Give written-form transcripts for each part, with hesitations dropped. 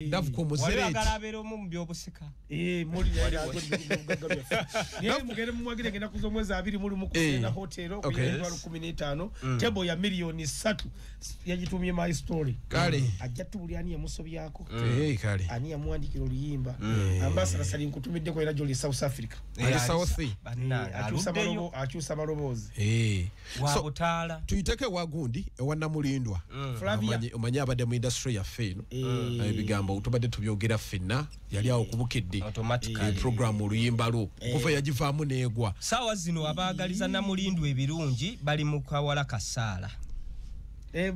Davuko muzereti abeera omu mu byobusika. Muli naye mugende mumwagire ngenda kuza omwezi 2 muli mukusenda hotel ku 15 table ya miliyoni 3 yagitumye my story. Kale ajja tubuli ani yamusobyako. Kale ani yamuwandikira oluyimba. Ambassador Sali nkutumiddeko era joli South Africa. Ali South akyusa maloboozi. Wa butaala tuyiteke wagundi ewa Namulindwa. Omanye abadde mu industry yaffe eno. Ebigambo tubadde tubyogera ffenna yali awo kubukedde program oluyimba lwo kuva yagivaamu neegwa. Saawa zino abaagaliza Namulindwa ebirungi bali mu kawala kasaala.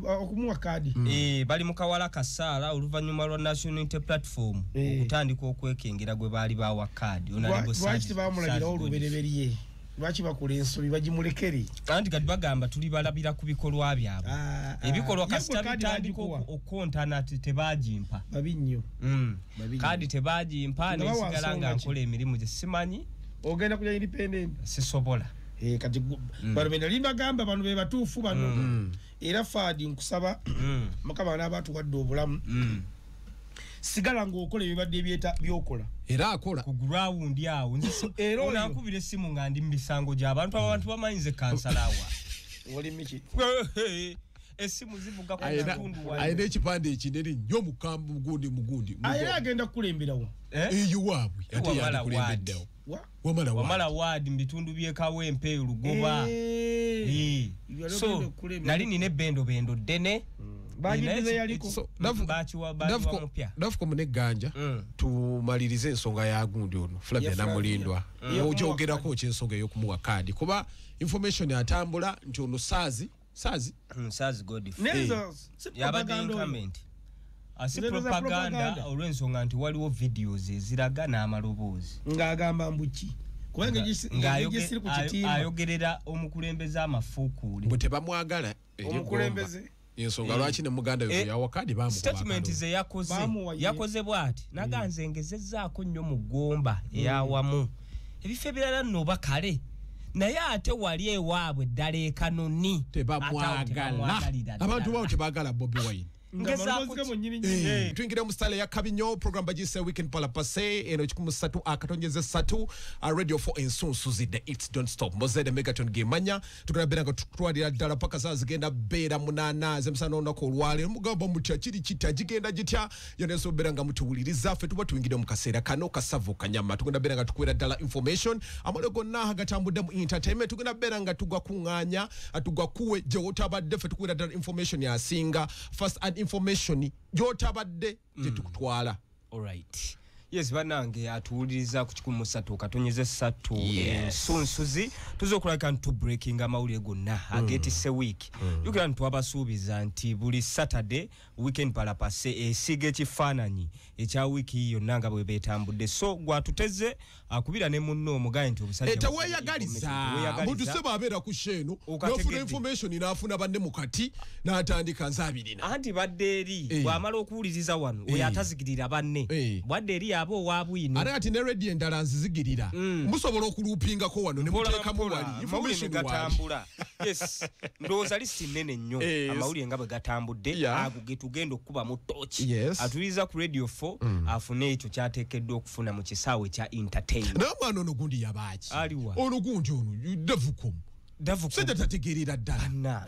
Okumuwa kaadi. Bali mu kawala kasaala oluvannyuma lwa National Unity Platform okutandika okwekengera gwe baali bawa kaadi. Lwaki tebamulagirawo olubereberye? Lwaki bakola ensobi bagimulekere? Anti kati bagamba tuli balabira ku bikolwa byabwe. Ebikolwa kasita bitandika okukontana tebagimpa. Babi nnyo. Kaadi tebagimpa nesigala nga nkola emirimu gye simanyi. Ogenda kuja independent? Sisobola. Kati bano be nali mbagamba bano be batuufu bano. Era Fadi nkusaba Mukama n'abaatuwadde obulamu. Sigala ng'okola ebibadde ebyeta byokola. Era akola ku ground awo. Nze onankubira essimu nga ndi mu misango gy'abantu abantu bamanyize kansala wa. Wali miki? Essimu zivuga ku kitundu wali. Alina ekipande ekinene nnyo mu gundi mugundi. Era agenda kukulemberawo. Eyo waabwe ate yandikulembeddewo. Wamala ward mu bitundu by'e Kawempe Lugoba. So nali nina ebbendo bendo ddene. Davuko muneganja tumalirize ensonga ya gundi ono Flavia Namulindwa. Ogyogerako ki ensonga ey'okumuwa kaadi kuba information atambula nti ono Saazi Godfrey yabadde incumbent. Asi propaganda olw'ensonga nti waliwo videos eziraga n'amaloboozi ng'agamba mbuki kubanga ayogerera omukulembeze amafuukuule mbu tebamwagala omukulembeze. Ensonga lwaki ne muganda we yawa kaadi bamukuba statement ze yakoze bw'ati naganze ngezezzaako nnyo mu ggomba eyawamu ebifo ebirala nno oba kale naye ate wali ewaabwe ddala ekanoni tebamwagala abantu bawo tebaagala Bobi Wine. Tuyingira mu style ya Kabinyo program bagiyise Weekend Palapase eno 13.3 Radio 4 ensunsuzi the it's don't stop Mozede Megaton Gemanya tugenda beera nga tutwalira ddala paka saa zigenda beera 8 zemisana olunaku olwaleero mugamba mutya kiri kitya gigenda gitya yonna ensobeera nga mutuwuliriza ffe tuba tuyingire mu kaseera kano kasavu kanyama tugenda beera nga tukuwera ddala information amale gonna agatambudde mu entertainment tugenda beera nga tugakuŋŋaanya tugakuwe gye wotabadde ffe tukuwera ddala information yasinga first and information gyotabadde gye tukutwala. Alright. Yes, banange atuwuliriza ku 13.3 ensunsuzi tuze okulabika nti breaking amawulire gonna ageetisse week. Jjukira nti twabasuubiza nti buli Saturday Weekend Palapase esiga ekifaananyi ekya wiiki yonna nga bwe beetambudde. So gwatuteze akubira ne munno omugaye nti omusajja teweyagaliza muntu se bw'abeera ku sheeno n'ofuna information n'afuna banne mu kati n'atandika nze abirina. Anti badde eri bw'amala okuwuliriza wano oyo atazigirira banne bwadde eri abo wabwino. Ate kati ne radio endala nzizigirira. Musobola okulupingako wano ne muteekamu wali information gatambula. Yes, ndowooza lisiti nnene nnyo amawulire nga bwe gatambudde ago ge tugenda okukuba mu tooki. Atuliza ku Radio 4 afune ekyo kyateekeddwa okufuna mu kisaawe kya entertainment. Naye omwana ono gundi yabaaki? Ono gundi ono Davuko. Sajja tategeerera ddala.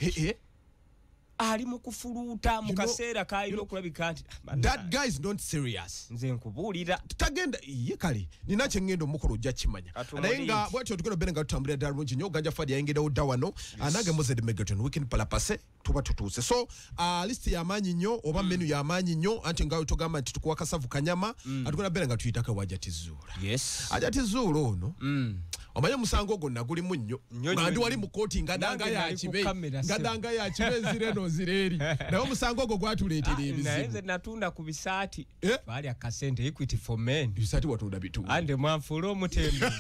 Ali mu kufuluuta mu kaseera k'alina okulabika nti that guy is not serious. Nze nkubuulira tagenda ye kale nina kye ngenda omukola ojja kimanya naye nga bwatyo tugenda beera nga tutambulira ddala bulungi nnyo. Ganja Fadi yayingirawo dda wano nange Mozed Megaton Weekend Palapase tuba tutuuse. So list y'amaanyi nnyo oba menu y'amaanyi nnyo anti nga tugamba nti tukuwa kasavu kanyama atugenda beera nga tuyitako ewa Hajati Zuula. Hajati Zuula ono omanyi omusango ogwo nagulimu nnyo nga ndi wali mu kooti nga danga yakibe nzire eno nzire eri naye omusango ogwo gwatuleetera ebizibu. Naye nze natunda ku bisaati baali akasente Equity for Men ebisaati watunda bitundu ande mwanfuula omutembe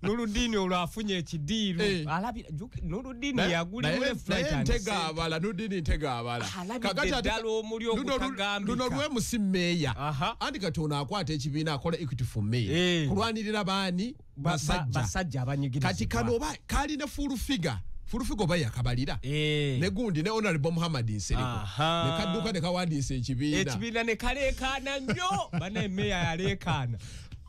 Nuludini olwo afunye ekidiiru alabira Nuludini yagulimu left right and ntega abala Nuludini ntega abala kakati ddala omuli ogutagambika luno lwemusi meeya anti kati ono akwata ekibiina akola Equity for Men kulwanirira baani basajja abanyigirizibwa kati kano oba kalina full figure Fulufigo baya kabalira ne gundi ne Honorable Muhammad Nsereko ne kadduka ne kawandiisa ekibiina ne kaleekaana nnyo bana meya yaleekaana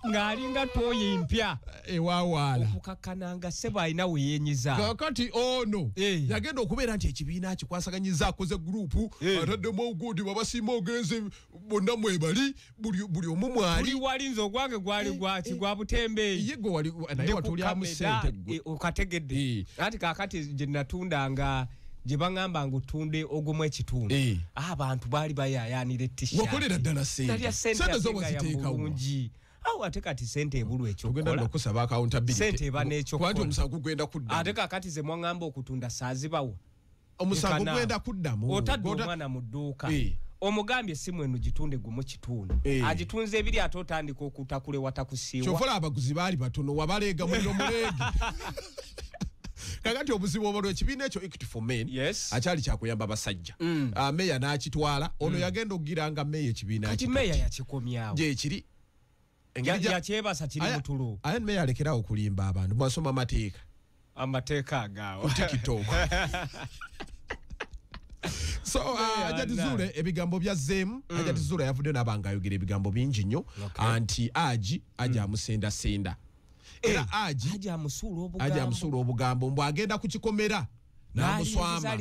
ng'alinga tooyi mpya ewawaala okukakkananga ssebo alina we yeenyiza. Kakati ono yagenda okubeera nti ekibiina akikwasaganyiza akoze gurupu ataddemu ogundi babasiima ogenze bonna mwebali buli omu mwali wali nze ogwange gwali gwaki gwa butembeeyi ye gwe wali naye watulyamu ssente gwe okategedde. Anti kaakati gye natundanga gye baŋŋamba ngu tunde ogumu ekitundu abantu baali bayaayaanira etishaati wakolera ddala ssente ssente zo waziteekawo bulungi. Awo ate kati ssente ebulwa ekyokukola tugenda n'okusaba accountability ssente eba n'ekyokukola kubanga omusango gugenda kuddamu ate kaakati ze mwaŋŋamba okutunda saazibawa omusango gugenda kuddamu otadde omwana mu dduuka omugambye essimu eno gitunde gumu kitundu agitunze ebiri ate otandika okutakula ewatakusiiwa kyovola abaguzi baali batono wabaleega muliro muleegi. Kakati obuzibu obulwa ekibiina ekyo Equity for Men akyali kyakuyamba abasajja meya n'akitwala ono yagenda okugira nga meya ekibiina kati meya yakikomyawo gyekiri yakyebasa kiri mutulo. Aye meya alekerawo okulimba abantu bwasoma amateeka agaawo ku TikTok. So Hajati Zule ebigambo byazzeemu. Hajati Zule yavuddeyo n'abanga ayogera ebigambo bingi nnyo anti Aji amusendasenda era Aji amusuula obugambo mbw agenda kukikomera n'amuswama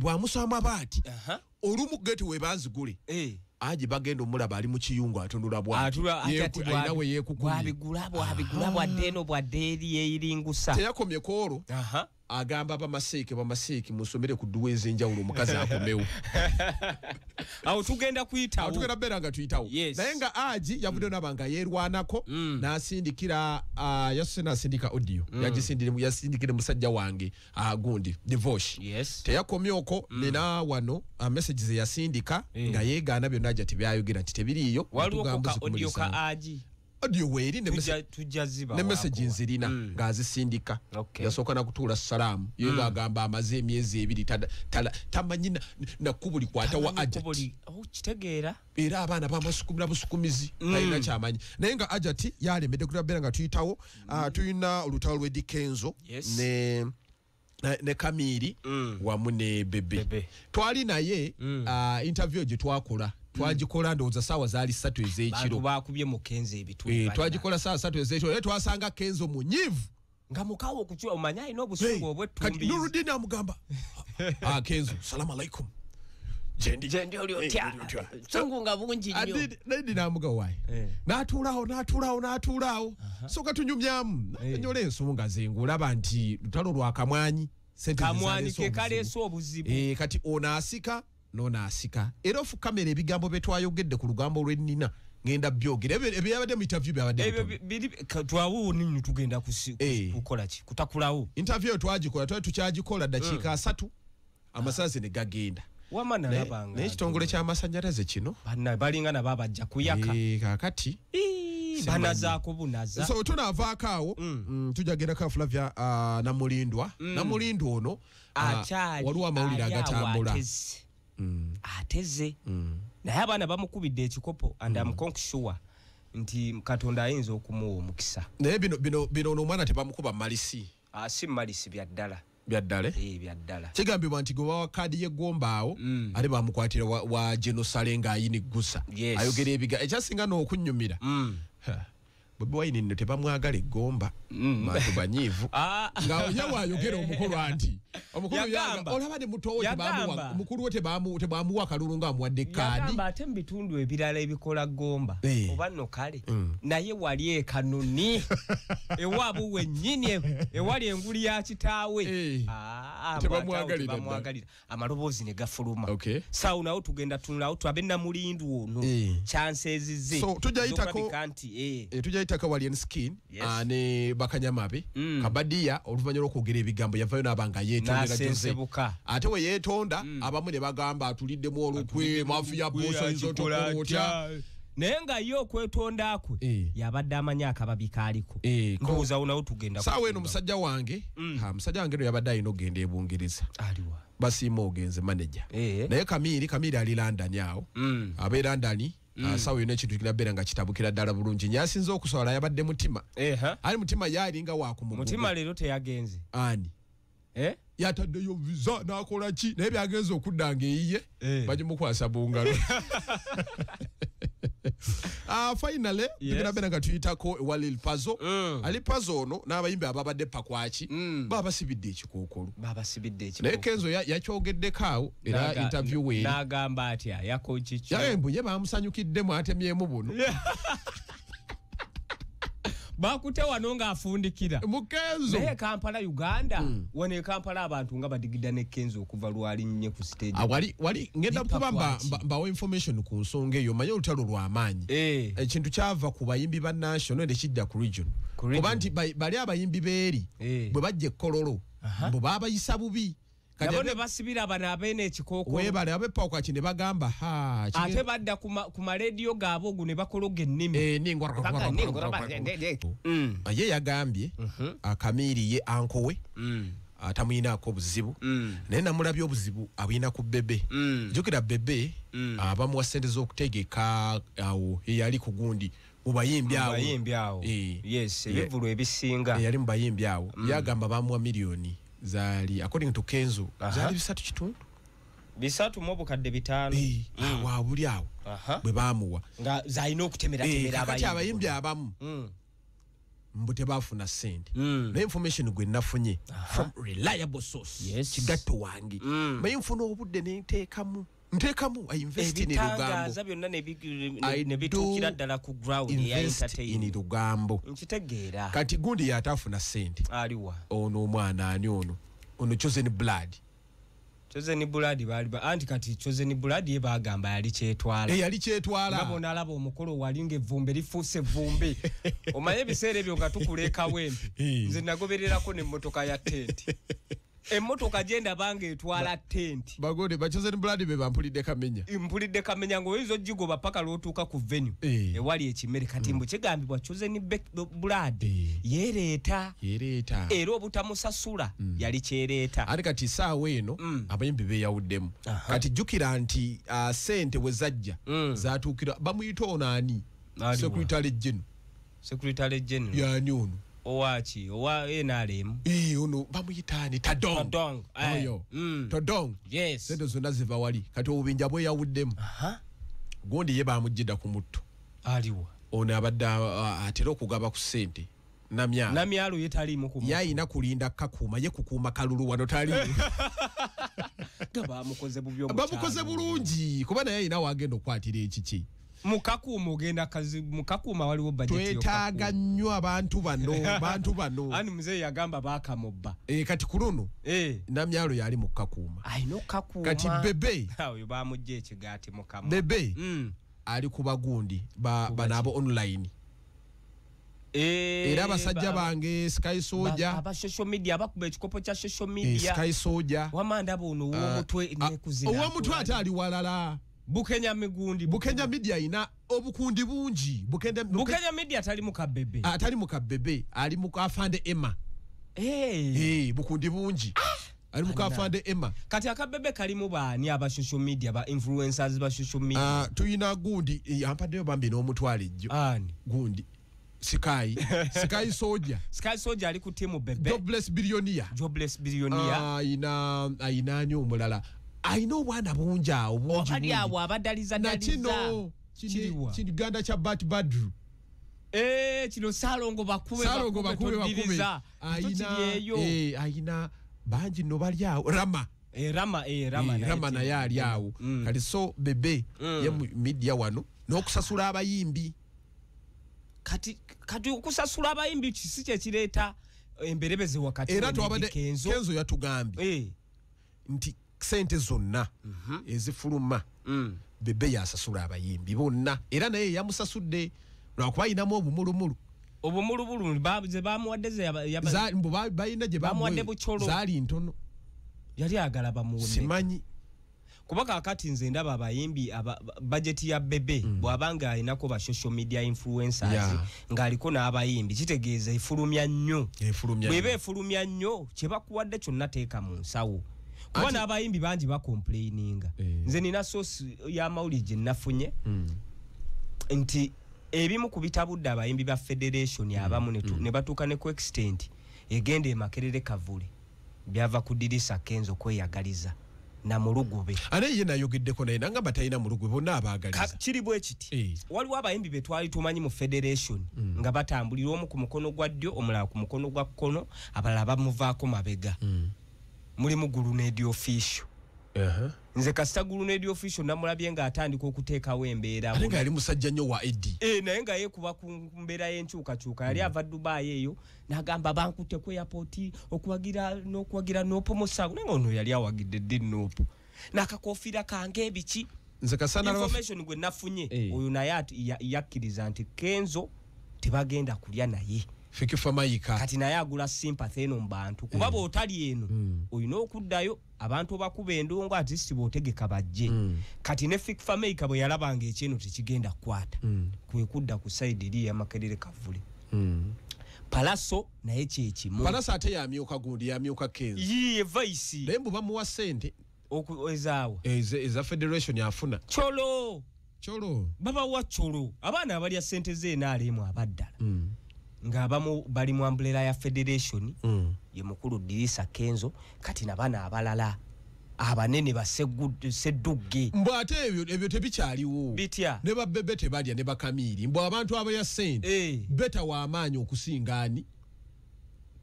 bw'amuswama baati olumu geti we banzigule Aji bagenda omulaba ali mu kiyungu atunula bw'ati alina we yeekukumye bwabigula bwadde eno bwadde eri yeeyiringusa teyakomye ku olwo agamba bamaseeke musomere ku dduwa ez'enjawulo omukazi akomewo awo tugenda kuyitawo awo tugenda beera nga tuyitawo. Naye nga Aji yavuddeyo n'aba nga yeerwanako n'asindikira yasose n'asindika audio yasindikire musajja wange gundi Divosh teyakomye okwo nina wano messages ze yasindika nga yeegaana byonna ajja tebyayogera nti tebiriiyo waliwo ka audio ka Aji audio weeri ne message nzirina ng'azisindika yasooka nakutuula salaamu ye ng'agamba amaze emyezi ebiri tamanyi nakubuli kwata wa Hajati kitegeera era abaana bamusukumira busukumizi talina kyamanyi naye nga Hajati yalemedde kutulabeera nga tuyitawo. Tulina olutalo lw'Eddy Kenzo ne Kamiri wamu ne Bebe twali naye interview gye twakola twagikola ndowooza saawa zaali 3 ez'ekiro bakubye mu Kenzo ebitundu twagikola saawa 3 ez'ekiro naye twasanga Kenzo munyiivu nga mukawo okukyuka omanye alina obusungu obw'ettumbiizi. Kati Nurudini amugamba Kenzo salamu alaikum jendi oli otya sungu nga bungi nnyo Nurudini amuga wayi n'atuulaawo soka tunyumyamu nanyola ensonga ze ng'olaba nti lutalo lwa kamwanyi kamwanyi ke kaleese obuzibu kati ono asika n'onaasika era ofu kamera ebigambo bye twayogedde ku lugambo lw'ennina ngenda byogera ebyabadde mu interview byabadde twawo nini tugenda kukola ki kutakulawo interview twagikola twali tukyagikola dakiika 3 amasazi ne gagenda wama nalabanga naye ekitongole ky'amasannyalaze kino banna balinga nabo abajja kuyaka kaakati banazaako bunaza so tunaavaako awo tujja gendako Flavia Namulindwa. Namulindwa ono waliwo amawulire agatambula ateze naye abaana bamukubidde ekikopo and I'm sure nti Katonda ayinza okumuwa omukisa naye bino ono omwana tebamukuba malisi si malisi bya ddala bya ddala kigambibwa nti gwe bawa kaadi y'eggomba awo ate bamukwatira wa Genosale ng'ayini ggusa ayogera ebiga ekyasinga n'okunnyumira Bobi Wine nno tebamwagala eggomba bantu banyiivu nga ye waayogera omukulu anti omukulu olaba ne muto we omukulu we tebamuwa akalulu ng'amuwadde kaadi yagamba ate mu bitundu ebirala ebikola ggomba oba nno kale naye wali ekanoni ewaabwe wennyini ewali enguli ya kitaawe tebamwagalira amaloboozi ne gafuluma saawo nawo tugenda tunulawo tulabe Namulindwa ono chances ze so tujja yitako wali skin ne bakanyamabe Kabadia oluvannyuma lw'okwogera ebigambo yavayo n'abanga yeetondera Jose ate we yeetonda abamu ne bagamba atuliddemu olukwe mafia boss ayinza otokola otya naye nga ye okwetonda kwe yabadde amanyi akababi kaaliko ndowooza nawo tugenda saawa eno musajja wange musajja wange no yabadde alina okugenda e Bungereza aliwa basiima ogenze manager naye Kamiri ali London awo abeera London sawa yonna ekintu kirabeera nga kitabukira ddala bulungi nyasinze okuswala yabadde mutima ali mutima yalinga wakumugugu mutima leero teyagenze ani Yataddeyo visa n'akola ki, naye byagenza okudda ng'eyiye bagimukwasa bungalo. Finally tugenda beera nga tuyitako ewa Lil Pazo. Ali Pazo ono n'abayimbi ababadde pakwaki babasibidde ekikookolo. Babasibidde ekikookolo. Naye Kenzo yakyogeddeko awo era interview we n'agamba atya yakokikyo. Yagambye ye bamusanyukiddemu atemyemu buno. Bakute wano ng'afundikira. Mu Kenzo. Naye Kampala Uganda wano e Kampala abantu nga badigida ne Kenzo okuva lwalinnye ku stage. Wali ngenda kuba mbawa information ku nsonga eyo, manye olutalo lw'amaanyi. Ekintu kyava ku bayimbi ba national ne kidda ku region. Kuba nti bali abayimbi beeri bwe bajja e Kololo mbu baabayisa bubi. Nabo ne basibira bano abeene ekikookolo. Weebale ab'ePakwaki ne bagamba ha ate badda ku marediyo gaabwe ogu ne bakologa ennimi. Ye yagambye Kamiri ye ankowe atamuyinaako obuzibu, naye namulabye obuzibu abuyina ku Bebe. Jjukira Bebe abamuwa ssente z'okutegeka awo eyali ku gundi mu bayimbi awo. Yes, ebivvulu ebisinga. Eyali mu bayimbi awo. Yagamba bamuwa miliyoni zaali according to Kenzo zaali 3.5 3,500. Awo buli awo bwe baamuwa nga zalina okutemeratemera abayimbi. Abayimbi abamu mbu tebaafuna ssente. Naye information gwe nafunye from reliable source kigatto wange, naye nfuna obudde ne nteekamu I invest in Lugambo. Ebitangaza byonna ne bituukira ddala ku ground ya entertainment in Lugambo. Nkitegeera. Kati gundi yataafuna ssente. Aliwa. Ono omwana ani ono? Ono Chosen Blood. Chosen Blood bali anti kati Chosen Blood ye bagamba yali kyetwala. Yali kyetwala. Ngabo nalaba omukolo walinga evvumbe lifuuse evvumbe. Omaye ebiseera ebyo nga tukuleka wembi. Nze nagobererako n'emmotoka ya tent. Emmotoka gye bange etwala tent. Bagode ba Chosen Blood be bampulidde Kamenya. Mpulidde Kamenya ng'oyinza ogigoba paka lw'otuuka ku venue. Ewali ekimere kati mbu kigambibwa Chosen Blood yeereeta. Yeereeta. Era obutamusasula yali kyereeta. Ate kati essaawa eno abayimbi beeyawuddemu. Kati jjukira nti ssente we zajja zaatuukira bamuyita ono ani? Secretary General. Secretary General. Y'ani ono? Owaki owa NRM. Ono bamuyita ani? Tadong. Tadong. Oyo. Tadong. Yes. Sente zonna ziva wali. Kati obubinja bweyawuddemu. Gundi ye bamuggyidda ku mutto. Aliwa. Ono abadde atera okugaba ku ssente. Namyalo. Namyalo ye taliimu ku mutto. Yayina kulinda kakuuma ye kukuuma kalulu wano taliimu. Bamukoze bubi omukyalo. Bamukoze bulungi kuba naye ayina wagenda okukwatira ekiki. Mukakuuma ogenda kazi mukakuuma waliwo budget yo. Twetaaga nnyo abantu bano. Ani mzee yagamba bakamubba. Kati ku luno Namyalo yali mu kakuuma. Ayina okukakuuma. Kati Bebe oyo bamugja ekigaati mukamwa. Bebe ali ku bagundi bano abo online. Era abasajja bange Sky Soldier aba social media abakuba ekikopo kya social media. Sky Soldier wamanda bono ow'omutwe nekuzira. Ow'omutwe ate ali walala. Bukenya migundi. Bukenya media ina obukundi bungi. Bukenya media atali mu kabebe. Atali mu kabebe, ali mu afande Emma. Bukundi bungi. Ali mu afande Emma. Kati akabebe kalimu baani aba social media ba influencers ba social media. Tuyina gundi ampaddeyo bambi n'omutwalo ejjo. Ani? Gundi. Sky. Sky Soldier. Sky Soldier ali ku team Bebe. Jobless Billionaire. Jobless Billionaire. Ayina ani omulala. Ayina obwana bungi awo bungi. Abali awo abadaliza daliza. Kino Kiganda kya Bat Badru. Kino Salongo bakube bakube. Ayina bangi no bali awo Rama. Rama Rama naye ali awo. Kati so Bebe ye media wano n'okusasula abayimbi. Kati okusasula abayimbi si kye kireeta emberebezi wakati. Era twabadde Kenzo yatugambye nti sente zonna ezifuluma Bebe yasasula abayimbi bonna era naye yamusasudde lwakuba ayinamu obumulumulu. Obumulumulu bamuwadde balina gye bamuwadde bukyolo zaali ntono yali agala bamuwone simanyi kuba kaakati nze ndaba abayimbi bajeti ya Bebe bw'abanga alinako ba social media influencers ng'aliko n'abayimbi kitegeeza efulumya nnyo. Bw'eba efulumya nnyo kye bakuwadde kyonna teeka mu nsawo. Kuba n'abayimbi bangi bakomplaininga. Nze nina source y'amawulire gye nafunye nti ebimu ku bitabudde abayimbi ba federation abamu ne batuuka ne ku extent egenda e Makerere Kavule. Byava ku Dirisa Kenzo kweyagaliza na mulugube. Ate ye nayogeddeko naye nangamba talina mulugube, bonna abaagaliza. Kiri bwe kiti. Waliwo abayimbi be twali tumanyi mu federation nga batambulira omu ku mukono gwa ddyo, omulala ku mukono gwa kkono, abalala bamuvaako mabega. Mulimu Grenade Official. Nze kasita Grenade Official namulabye ng'atandika okuteekawo embeera. Ate nga yali musajja nnyo wa Eddie. Naye nga yeekuba ku mbeera y'enkyukakyuka. Yali ava Dubai eyo n'agamba bankutte ku airport okuwagira n'okuwagira Nopo Musango. Naye ono yali awagidde ddi Nopo. N'akakofiira kange ebiki. Nze kasana information gwe nafunye oyo naye yakkiriza nti Kenzo tebagenda kulya naye. Fik Fameica. Kati naye agula sympathy eno mu bantu. Kuba bw'otali eno olina okuddayo abantu bakuba endongo at least bw'otegeka bajje. Kati ne Fik Fameica bwe yalabanga ekyeno tekigenda kukwata kwe kudda ku side eri ey'Amakerere Kavule. Palaso naye kyekimu. Palaso ate yamyuka gundi, yamyuka Kenzo. Ye vice. Naye mbu bamuwa ssente. Ezaawa. Eza federation yafuna. Cholo. Cholo. Babawa cholo. Abaana abalya ssente z'NRM abaddala. Ng'abamu bali mu umbrella ya federation ye mukulu Dirisa Kenzo, kati n'abaana abalala abanene baseddugge. Mbu ate ebyo tebikyaliwo. Bitya? Ne babebe tebalya ne bakamiiri. Mbu abantu abalya ssente beta w'amaanyi okusinga ani?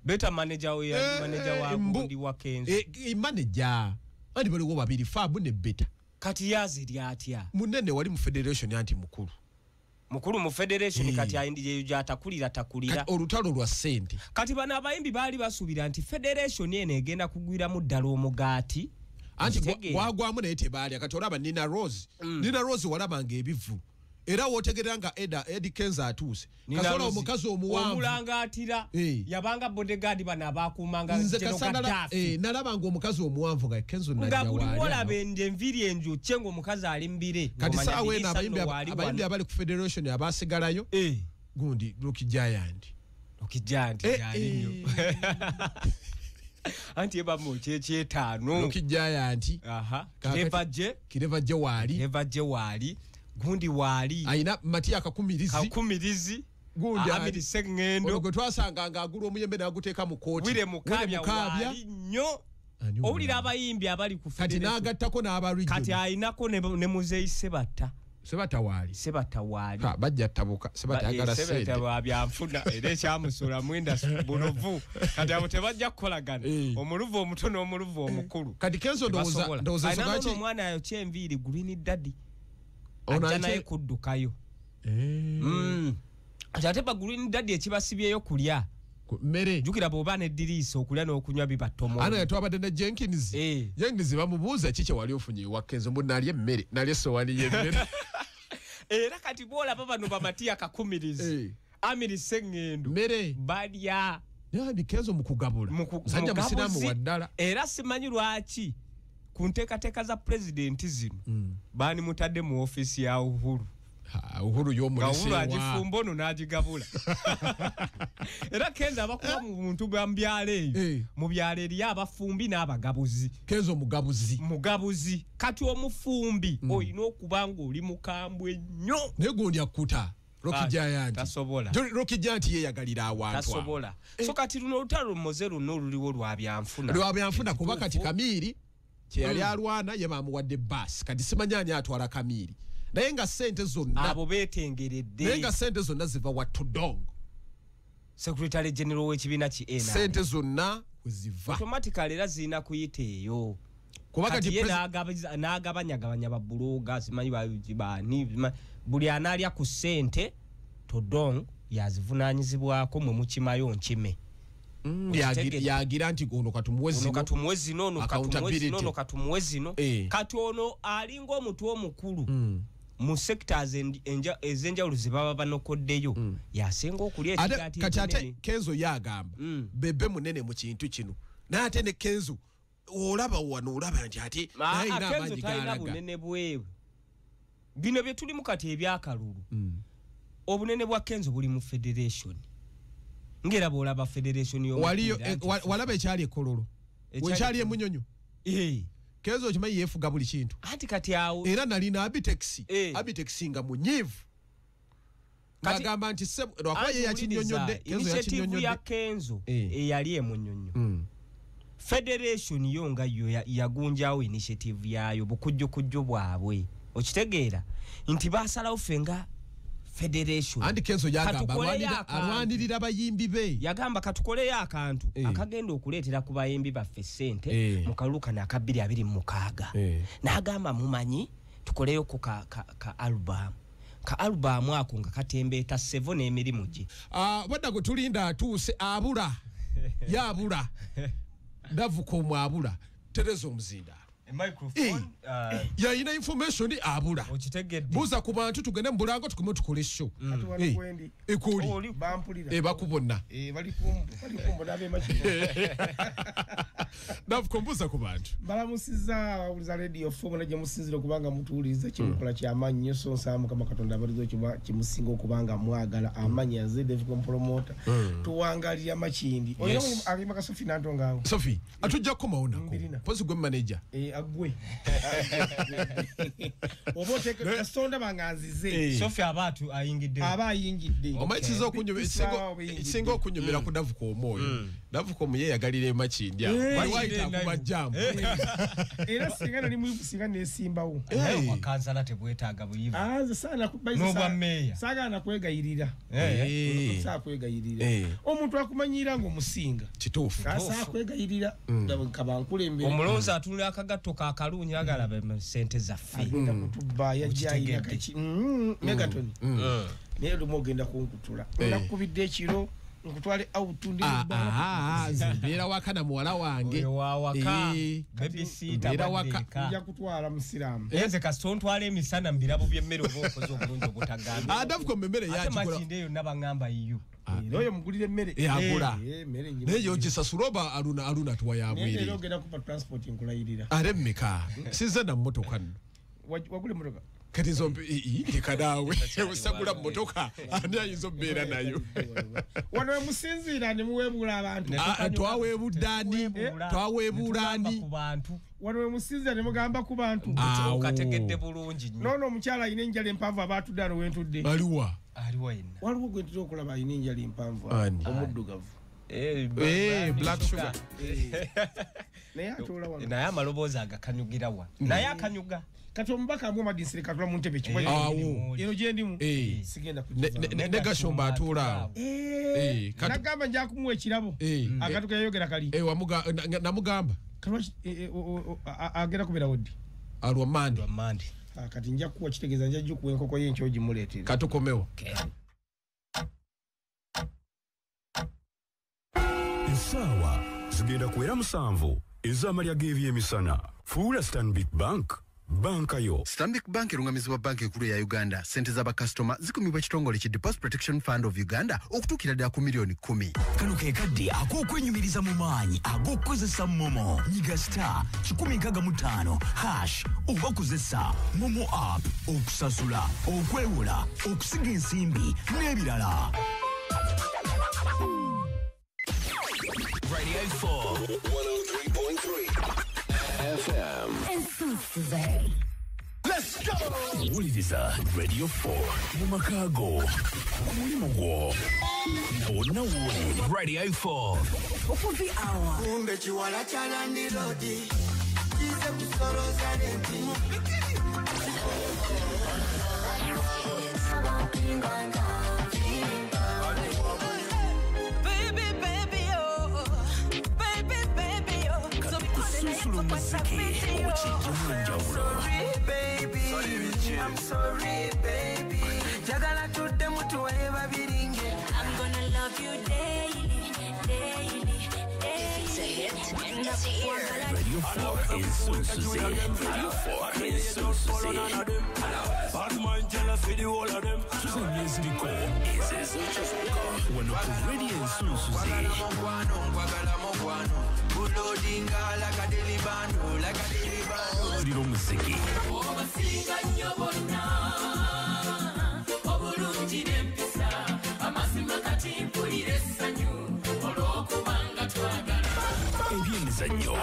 Beta manager we manager wa gundi wa Kenzo. Manager. Anti baliwo babiri Fabu ne Beta. Kati yazirya atya? Munene wali mu federation anti mukulu. Mukulu mu federation kati ayindi gyatakulira takulira. Olutalo lwa ssente. Kati bano abayimbi baali basuubira nti federation eno egenda kugwiramu ddala omugaati. Anti gwagwamu naye tebaalya. Kati olaba Nina Rose. Nina Rose walabanga ebivu. Era wootegerera nga Eddie Kenzo atuuse. Kasola omukazi omuwanvu. Omulangaatira. Yabanga bodyguard bano abakuumanga General Gaddafi. Nalabanga omukazi omuwanvu nga Kenzo najja Nga buli waali wolaba enviiri enjokye ng'omukazi ali mbire. Kati saawa eno abayimbi abali ku federation abasigalayo. Gundi Lucky Giant. Lucky Giant gyali nnyo. Anti eba mu kyetaano. Lucky Giant. Kireva J waali. Kireva J waali. Gundi waali. Ayina Matia Kakumirizi. Kakumirizi. Gundi Amiri Sengendo. Ono gwe twasanga ng'agula omuyembe n'aguteeka mu kooti. Wire Mukabya waali nnyo. Owulira abayimbi abali ku Kati n'agattako n'aba region. Kati ayinako ne Muzeeyi Sebatta. Sebatta waali. Sebatta waali. Bajja tabuka. Sebatta ayagala ssente. Sebatta wa byanfuna era ekyamusuula mwenda bulovu. Kati abo tebajja kukolagana. Omuluvu omuto n'omuluvu omukulu. Kati Kenzo ndowooza Ayina omwana ayokya enviiri Green Daddy. Ajja naye kuddukayo. Kati ate ba Green Daddy ekibasibyeyo kulya. Mmere. Jjukira bw'oba n'eddiriisa okulya n'okunywa biba ttomo. Ana twabadde ne Jenkins. Jenkins bamubuuza ki kye wali ofunye ewa Kenzo, mbu nalya emmere, nalya essowaani y'emmere. Era kati bw'olaba bano ba Matia Kakumirizi, Amiri Sengendo, mmere balya. Naye Kenzo mu kugabula. Musajja musiraamu wa ddala. Era simanyi lwaki ku nteekateeka za pulezidenti zino baani mutadde mu ofiisi ya Uhuru. Uhuru y'omulesewa. Uhuru agifumba ono n'agigabula. Era Kenzo abakuba mu muntu bwa mu byalo eyo. Mu byalo eriyo abafumbi n'abagabuzi. Kenzo mugabuzi. Mugabuzi. Kati omufumbi olina okuba ng'oli mukambwe nnyo. Naye gundi akkuta. Rocky Giant. Tasobola. Rocky Giant yeeyagalira awantu. Tasobola. So kati luno olutalo Moze luno oluliwo lwa byanfuna. Lwa byanfuna kuba kati Kamiri kye yali alwana ye bamuwadde bus. Kati simanyi ani atwala Kamiri. Naye nga ssente zonna abo beetengeredde. Naye nga ssente zonna ziva wa Tudong. Secretary General w'ekibiina ki NRM. Ssente zonna we ziva. Automatically era zirina kuyita eyo. Kuba kati ye n'agabanyagabanya babuloga simanyi baani buli anaalya ku ssente Tudong yazivunaanyizibwako mwe mukimayo nkime. Yagira nti ono katumuwe zino. Ono katumuwe zino, ono katumuwe zino, ono katumuwe zino. Kati ono alinga omutwe omukulu. Mu sectors ez'enjawulo ze baba banokoddeyo yasinga okulya ekigaati. Kati ate Kenzo yagamba bebe munene mu kintu kino. Naye ate ne Kenzo olaba wano olaba nti ate naye alina amaanyi galaga. Bunene bwewe. Bino bye tulimu kati ebyakalulu. Obunene bwa Kenzo buli mu federation. Ngera bw'olaba federation waliyo walaba ekyali ekololo. Wekyali emunyonyo. Kenzo okimanyi yeefuga buli kintu. Anti kati awo era nalina Abitex. Abitex nga munyiivu. Ng'agamba nti lwakuba ye yakinyonnyodde. Kenzo yakinyonnyodde. Ya Kenzo eyali emunyonyo. Federation yo nga yo yagunjawo initiative yayo bukujjukujju bwabwe. Okitegeera nti basalawo ffe nga federation. Andi Kenzo yagamba alwanirira bayimbi be. Yagamba katukoleyo akantu akagenda okuleetera ku bayimbi baffe ssente mu kalulu kano aka 2026. N'agamba mumanyi tukoleyo ku ka album. Ka album ako nga katembeeta sevo n'emirimu gye. Wadda gwe tulinda atuuse abula. Yabula. Ndavuka omwabula. Tereza omuzinda. Microphone yayina information abula. Buza ku bantu tugende mbulango tukume tukole show. Ekoli bampulira bakubona bali kumbo nabe machiko. Ndavukombuza ku bantu. Balamusiza abawuliza Radio 4 mwana gye kubanga mutuwuliriza kimukola kyamaanyi nnyo so nsaba Mukama Katonda abalizo kimusinga okubanga mwagala amaanyi aze David promoter. Tuwangalira Makindi. Oyo alima ka Sophie Nantongo awo. Sophie atujja kukomawo nako. Pozi gwe manager. Agwe. Oba oteka sonda banganzize. Sophie abatu ayingidde. Aba ayingidde. Omanyi kisinga okunyumira ku Davuka omwoyo. Davuka omuye yagalira Makindi awo. Wayita kuba jam. Era singa nali muyivu singa nesimbawo. Naye wakansala tebwetaaga buyivu. Nze saana n'obwa meeya. Saagala kwegayirira. Sakwegayirira. Omuntu akumanyira ng'omusinga. Kituufu. Sakwegayirira. Kaba nkulembere. Omulonzi atunula akagatto ka kalungi agala sente zaffe. Agenda kutubba yajja ayina kaki. Megaton. Naye lumu ogenda kunkutula. Nakukubidde ekiro nkutwale out ndi nze mbeera waka na muwala wange. Waka babysitter waka nja kutwala musiraamu. Nze kasita ntwala emisana mu birabo by'emmere oba okoze obulungi obutagambye. Davuka emmere yagigula. Ate Makindi eyo nabangamba yiyo. Era oyo mugulira emmere. Agula. Naye yogisasula oba aluna tuwa yabwire. Naye ogenda kupa transport nkulayirira. Ate mmeka sizze na mmotoka nno. Wagula emmotoka? Kati zombi leka naawe osagula mmotoka ani ayinza okubeera nayo. Wano we musinziira ne muweebuula abantu. Twaweebudde ani? Twaweebuula ani? Wano we musinziira ne mugamba ku bantu. Okategedde bulungi nnyo. Noono omukyala alina enjala empanvu aba atudde ano we ntudde. Aliwa? Aliwa yenna. Waliwo gwe ntera okulaba alina enjala empanvu omuddugavu. Black Sugar. Naye atuula wano. Naye amaloboozi agakanyugira wa. Naye akanyuga. Kati omubaka amwe Madisire katula mu ntebe kiwa. Eno gye ndimu. Sigenda kukiza. Ne Gashumba atuula awo. Nagamba nja kumuwa ekirabo. Akantu ke yayogera kali. Namugamba. Agenda kubeera woddi. Alwa Mande. Kati nja kuwa kitegeeza nja kuwa enkoko ye enkyo ogimuleetere. Katukomewo. Essaawa zigenda kuwera 7 ez'amalya g'ebyemisana. Fuula Stanbic Bank banka yo. Stanbic Bank erungamizibwa banka enkulu ya Uganda. Sente z'abakasitoma zikumibwa ekitongole ki Deposit Protection Fund of Uganda okutuukira ddala ku miliyoni 10. Kano ke kadde ak'okwenyumiriza mu maanyi ag'okukozesa MoMo. Nyiga star 165 hash oba kozesa MoMo app okusasula, okwewola, okusiga ensimbi n'ebirala. Radio 4 103.3 FM. Let's go! Wuliriza Radio 4 mu maka go, ku mulimu gwo, na wonna w'oli. Radio 4. Okuvi hour. Kumbe kiwala kya landlord kize kusoloza renti. Baby, baby, oh. Baby, baby, oh. Kususula omuziki okijjamu enjawulo. I'm sorry, baby. Jagala tuddemu tuwaye babiringe. I'm gonna love you daily, daily, daily. It's a hit. It's here. Radio 4 ensunsuzi. Radio 4 ensunsuzi. Tuzannya eziriko ez'ezokyosooka wano ku Radio Ensunsuzi. Wulira omuziki. Obasinga nnyo bonna, obulungi n'empisa, amazima kati mpulira essanyu olw'okubanga twagala. Ebyemizannyo.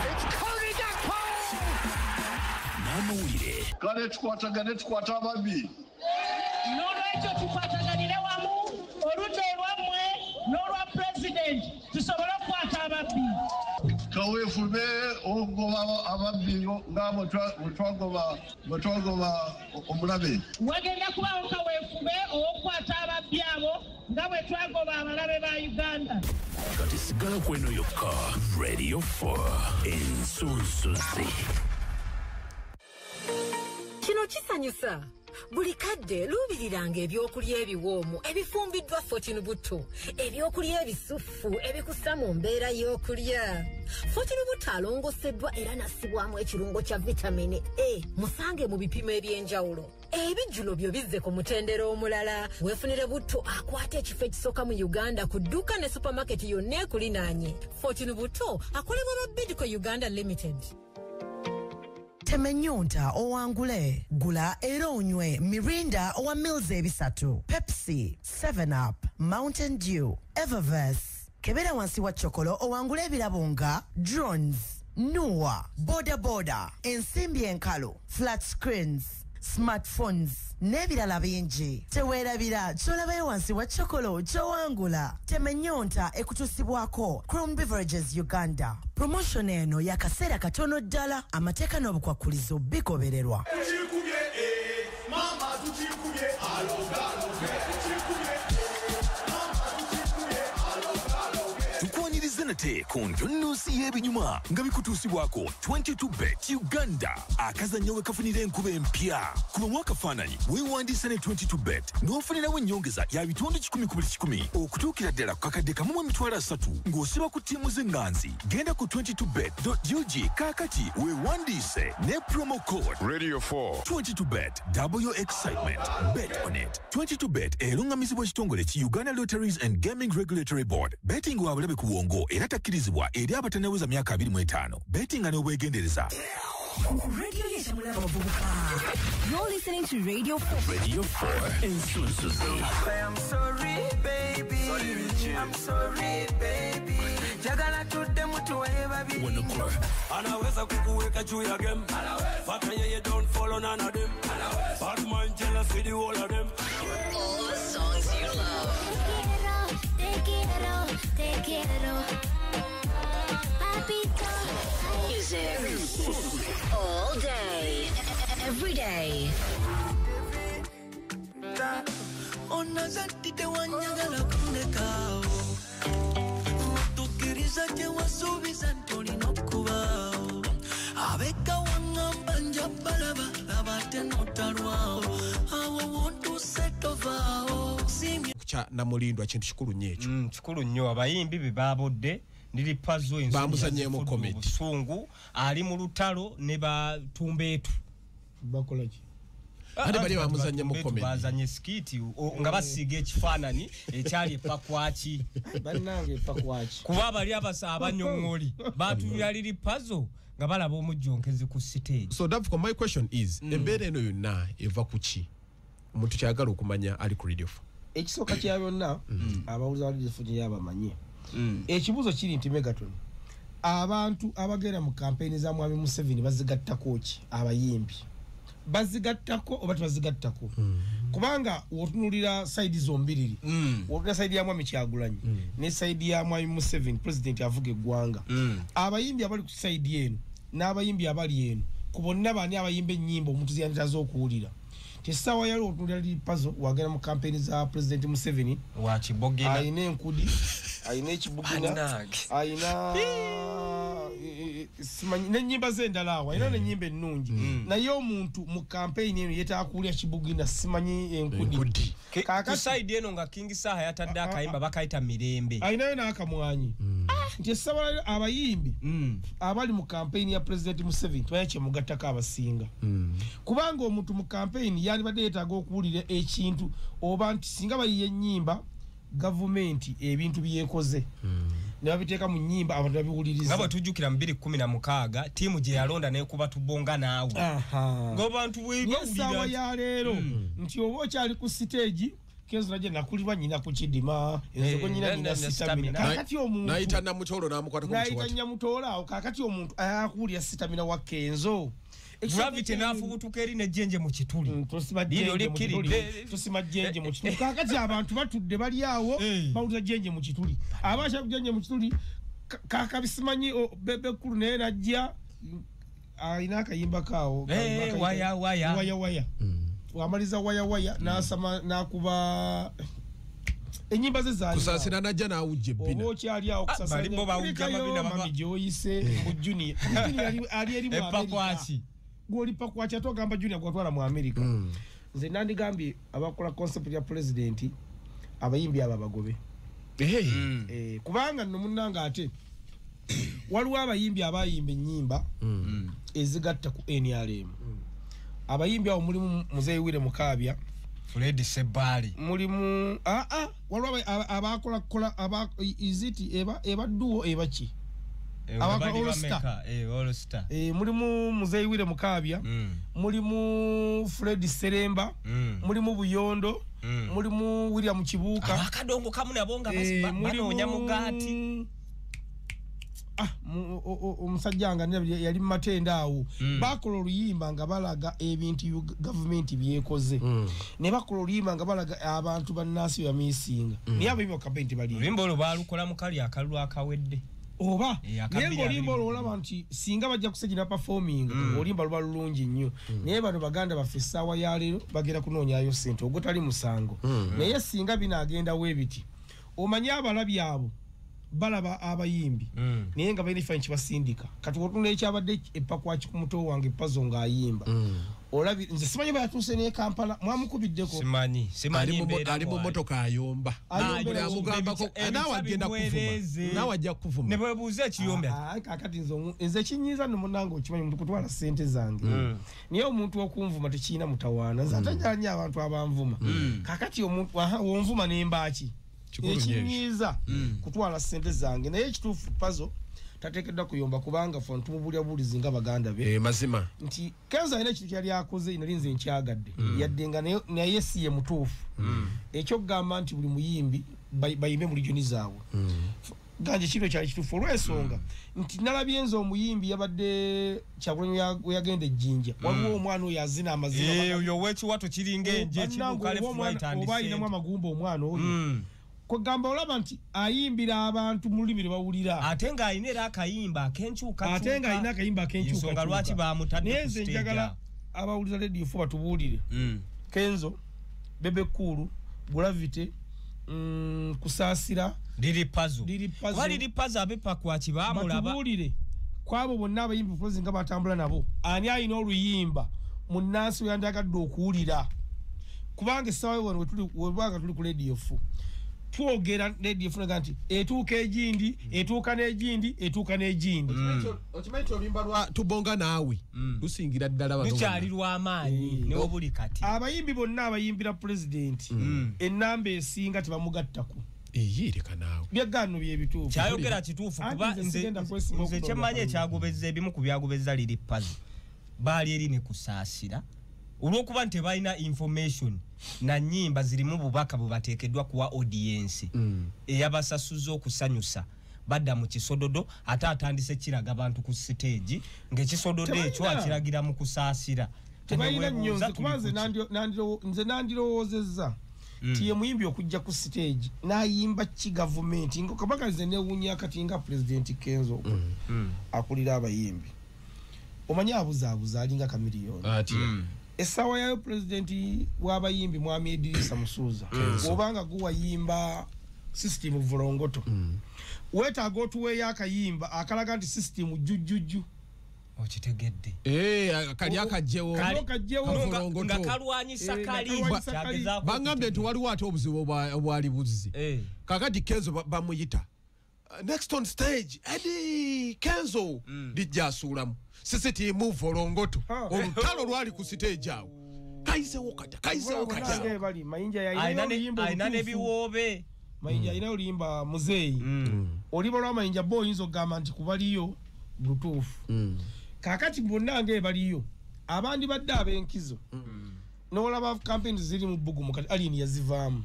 N'amawulire. Kale tukwatagane tukwate ababbi. N'olwekyo tukwataganire wamu oludda olwammwe n'olwa pulezidenti tusobole okukwata ababbi. Kaweefube okugoba ababbi nga bwe twagoba omulabe. Wagenda kubaawo kaweefube ow'okukwata ababbi abo nga bwe twagoba abalabe ba Uganda. Kati sigala kweno yokka Radio 4 ensunsuzi. Kino kisanyusa. Buli kadde luubiriranga ebyokulya ebiwoomu ebifumbiddwa Fortune Butto, ebyokulya ebisufu ebikussa mu mbeera y'okulya. Fortune Butto alongoseddwa era n'assibwamu ekirungo kya vitamini A. Musange mu bipimo eby'enjawulo. Ebijjulo byo bizze ku mutendera omulala. Weefunire butto akwata ekifo ekisooka mu Uganda ku dduuka ne supamaketi yonna ekulinaanye. Fortune Butto akolebwa ba Bidco Uganda Limited. Temenyonta owangule, gula era onywe Mirinda owa Mills ebisatu, Pepsi, 7 Up, Mountain Dew, Eververse. Kebera wansi wa chokolo owangule ebirabo nga drones, Nua, boda boda, ensimbi enkalu, flat screens, smartphones n'ebirala bingi. Teweerabira ky'olabayo wansi wa chokolo ky'owangula. Temenyonta ekutuusibwako Crown Beverages Uganda. Promotion eno yakaseera katono ddala, amateeka n'obukwakkulizo bigobererwa. Tukwanirize nate ku ntunnunsi y'ebinyuma nga bikutuusibwako 22 Bet Uganda. Akazannyo we kafunira enkuba empya. Kubamu akafaananyi weewandiise ne 22 Bet n'ofunirawo ennyongeza ya bitundu 100 ku buli 100 okutuukira ddala ku kakadde 1 300 ng'osiba ku ttiimu z'eŋŋanzi. Genda ku 22bet.ug kaakati weewandiise ne promo code Radio 4. 22 Bet, double your excitement. Bet on it. 22 Bet erungamizibwa ekitongole ki Uganda Lotteries and Gaming Regulatory Board. Betting wa bulabe ku bwongo era takkirizibwa eri abatannaweza myaka 25. Bettinga n'obwegendereza. Radio yeshamulaba abavubuka. You're listening to Radio 4. Radio 4 ensunsuzi. I'm sorry baby, I'm sorry baby, njagala tuddemu tuwe babiri. Anaweza kukuweka juu ya game, but yeye don't follow none of them. Bad mind jealousy the whole of them. All the songs you love. Te quiero, te quiero, papito. Music. All day. Every day. Onazati tewanjagala kundekaawo, otukkiriza kye wasuubiza nti olina okubaawo. Abeka waŋŋamba nja balaba, laba ate n'otalwawo, awo wontuuse tovaawo. Siimye Kya Namulindwa kintu kikulu nnyo ekyo. Kikulu nnyo abayimbi be baabodde ndiri Pazo ensonga Bamuzanyeemu yazifudde comedy. Obusungu ali mu lutalo ne batumbeetu. Bakola ki? Ate bali bamuzannyemu comedy. Bazanye skit nga basiiga ekifaananyi ekyali epakwaki. Bannange epakwaki. Kuba bali abanyongoli batulira liri Pazo nga balaba omujjonkezi ku stage. So Davco, my question is, embeera eno yonna eva ku ki? Omuntu kyagala okumanya ali ku Radio 4. Ekisooka kya byonna, abawuliza ba Radio 4 gye yabamanye. Ekibuuzo kiri nti Megaton, abantu abagenda mu kampeyini za Mwami Museveni bazigattako ki? Abayimbi bazigattako oba tebazigattako? Kubanga w'otunuulira sayidi zombiriri, w'otunuulira sayidi ya Mwami Kyagulanyi ne sayidi ya Mwami Museveni, pulezidenti avuga eggwanga, abayimbi abali ku sayidi eno n'abayimbi abali eno, ku bonna baani abayimba ennyimba omuntu zeyanditaze okuwulira? Tessaawa yali otunulira liri Pazo wagenda mu kampeyini za pulezidenti Museveni, wakibogena, alina enkudi, alina ekibugina, alina simanyi n'ennyimba ze endala awo, alina n'ennyimba ennungi, naye omuntu mu kampeyini eno yeetaaga kuwulira kibugina, simanyi enkudi. Ku sayidi eno nga King Saha yatadde akayimba bakayita Mirembe, alinayo n'akamwanyi. Nti essaawa abayimbi abali mu kampeyini ya pulezidenti Museveni tebalina kyemugattako abasinga, kubanga omuntu mu kampeyini yandibadde yeetaaga okuwulira ekintu oba nti singa bayiye ennyimba gavumenti ebintu byekoze ne babiteeka mu nnyimba abantu babiwuliriza. Nga bwe tujjukira mu 2016 ttiimu gye yalonda n'ekuba tubonga naawe ng'abantu bwe Essaawa ya leero nti oba okyali ku siteegi Kenzo najja nakulirwa nnyina ku kidima, ensoko nnyina nnyina sitamina. Kaakati omuntu N'ayita Namutolo n'amukwatako mu n'ayita kiwato. Nyamutoolo awo. Kaakati omuntu ayakuwulira sitamina wa Kenzo. Gravity n'afubutuka eri n'ejjenje mu kituli. Tosima jjenje mu kituli. Tosima jjenje mu kituli. Kaakati abantu batudde bali awo bawulira jjenje mu kituli. Abaasha ku jjenje mu kituli Kakabisimanyi Bebe Cool naye najja alina akayimba kaawo waya waya waya waya. Wamaliza waya waya n'asama n'akuba enyimba ze zaali Kusasira najja n'awujja ebbina. Oba okyali awo Kusasira balibo bawujja amabina mami gy'oyise mu Junior. Junior ali eri mu Amerika. Epakwaki. Gw'oli pakwaki ate ogamba Junior gwatwala mu Amerika. Nze nandigambye abakola concept ya president abayimbi abo abagobe. Kubanga nno munnange ate waliwo abayimbi abayimba ennyimba ezigatta ku NRM. Abayimbi abo mulimu Muzeeyi Wire Mukaabya, Fred Sebali, mulimu waliwo abakola kola aba iziti eba duo eba ki abakola All Star. All Star. Mulimu Muzeeyi Wire Mukaabya, mulimu Fred Seremba, mulimu Buyondo, mulimu William Kibuuka. Akadongo kamu nabo nga banoonya mugaati. Omusajja nga yali mumatenda awo. Bakola oluyimba nga balaga ebintu gavumenti byekoze. Ne bakola oluyimba nga balaga abantu bannansi bamisinga. Naye abayimbi kampeyini tebaliiyo. Oluyimba olwo baalukola mu kali akalulu akawedde. Oba naye ng'oluyimba olwo olaba nti singa bajja kusegina performing oluyimba luba lulungi nnyo. Naye bano baganda baffe essaawa ya leero bagenda kunoonyayo ssente ogutali musango. Naye singa binaagendawo ebiti omanyi abalabi abo balaba abayimbi naye nga balina ekifaananyi kibasindika. Kati otunula ekyabadde epakwaki ku muto wange Pazo ng'ayimba. Olabi nze simanyi bwe yatuuse n'e Kampala mwamukubiddeko. Simanyi ali mu mmotoka ayomba. Buli amugambako naawe agenda kuvuma. Naawe ajja kuvuma. Ne bwebuuza ekiyombe. Kaakati nze ekinyiiza nno munnange okimanyi muntu kutwala ssente zange. Naye omuntu okunvuma tekirina mutawaana. Nze ate njagala nnyo abantu abanvuma. Kaakati omuntu wonvuma ne mba ki? Ekinyiiza kutwala ssente zange. Naye ekituufu Pazo tateekeddwa kuyomba kubanga ffe tumubulya bulizi nga baganda be. Mazima. Nti Kenzo alina ekintu kyali akoze nali nze nkyagadde. Yadde nga naye si ye mutuufu. Ekyokugamba nti buli muyimbi bayimbe mu regioni zaabwe. Ganje kino kyali kituufu olw'ensonga nti nalabye nze omuyimbi yabadde Kyagulanyi we yagenda ejjinja. Waliwo omwana oyo azina amazina. Oyo ow'ekiwato kiringa enje ekibuuka left right and oba ayinamu amagumba omwana oyo. Kugamba olaba nti ayimbira abantu mu lulimi lwe bawulira. Ate ng'alina era akayimba ak'enkyukakyuka. Ate ng'alina akayimba ak'enkyukakyuka. Ensonga lwaki bamutadde Naye ku nze stage njagala awo. abawuliza Radio 4 batubuulire. Kenzo, Bebe Cool, Gravity, Kusaasira, Liri Pazo. Liri Pazo. Kuba Liri Pazo abepakwaki baamulaba. Batubuulire kwabo bonna abayimbi Prozi nga batambula nabo. Ani alina oluyimba munnansi we yandagadde okuwulira? Kubanga essaawa wano webanga tuli ku Radio 4. Twogera Radio 4 nga nti etuuka egindi, etuuka n'egindi, etuuka n'egindi. Okimanyi nti oluyimba lwa Tubonga Naawe lusingira ddala bano Lukyali bonna. lw'amaanyi ne obuli kati. Abayimbi bonna abayimbira pulezidenti ennamba esinga tebamugattako. Leka naawe. Byeggaano bye bituufu. Kyayogera kituufu Anti kuba nze sigenda kwesimba nze okulonda kyemmanyi akalulu. ekyagobezza ebimu ku byagobezza Liri Pazo baali eri ne Kusaasira olw'okuba nti tebalina information na nnyimba zirimu bubaka bwe bateekeddwa kuwa audience eyabasasuza okusanyusa. Badda mu kisododo ate atandise kiraga abantu ku stage ng'ekisododo ekyo Tebalina. akiragira mu Kusaasira. Tebalina nnyo Teweebuuza nze kuba tuli nze ku ki. nze nandirowoozezza nti ye muyimbi okujja ku stage n'ayimba ki gavumenti nga kabaka nze neewuunya kati nga pulezidenti Kenzo akulira abayimbi. Omanyi abuzaabuza alinga Chameleone. Atya. Essaawa yayo pulezidenti w'abayimbi Mwami Edirisa Musuuza obanga guwayimba system volongoto. Weetaaga otuweeyo akayimba akalaga nti system jujjuju. Okitegedde. Kali akajjewo. Kali akajjewo. Kavolongoto. Nga kalwanyisa kali. Nga kalwanyisa kali. Kyagezaako Bangambye nti waliwo ate obuzibu obwali buzzi. Kakati Kenzo bamuyita. Next on stage Eddie Kenzo lijja asuulamu sisitimu volongoto. Olutalo lwali ku stage awo. Kayisewo katya, kayisewo katya. Bonna bali Mayinja yalinayo oluyimba Alina olutuufu. n'ebiwoobe. Mayinja alinayo oluyimba Muzeeyi. Oluyimba lwa Mayinja bo oyinza okugamba nti kubaliyo lutuufu. Kaakati bonna ng'ebaliyo abandi badde ab'enkizo. N'olaba campaigns ziri mu bbugumu kati Alien yazivaamu.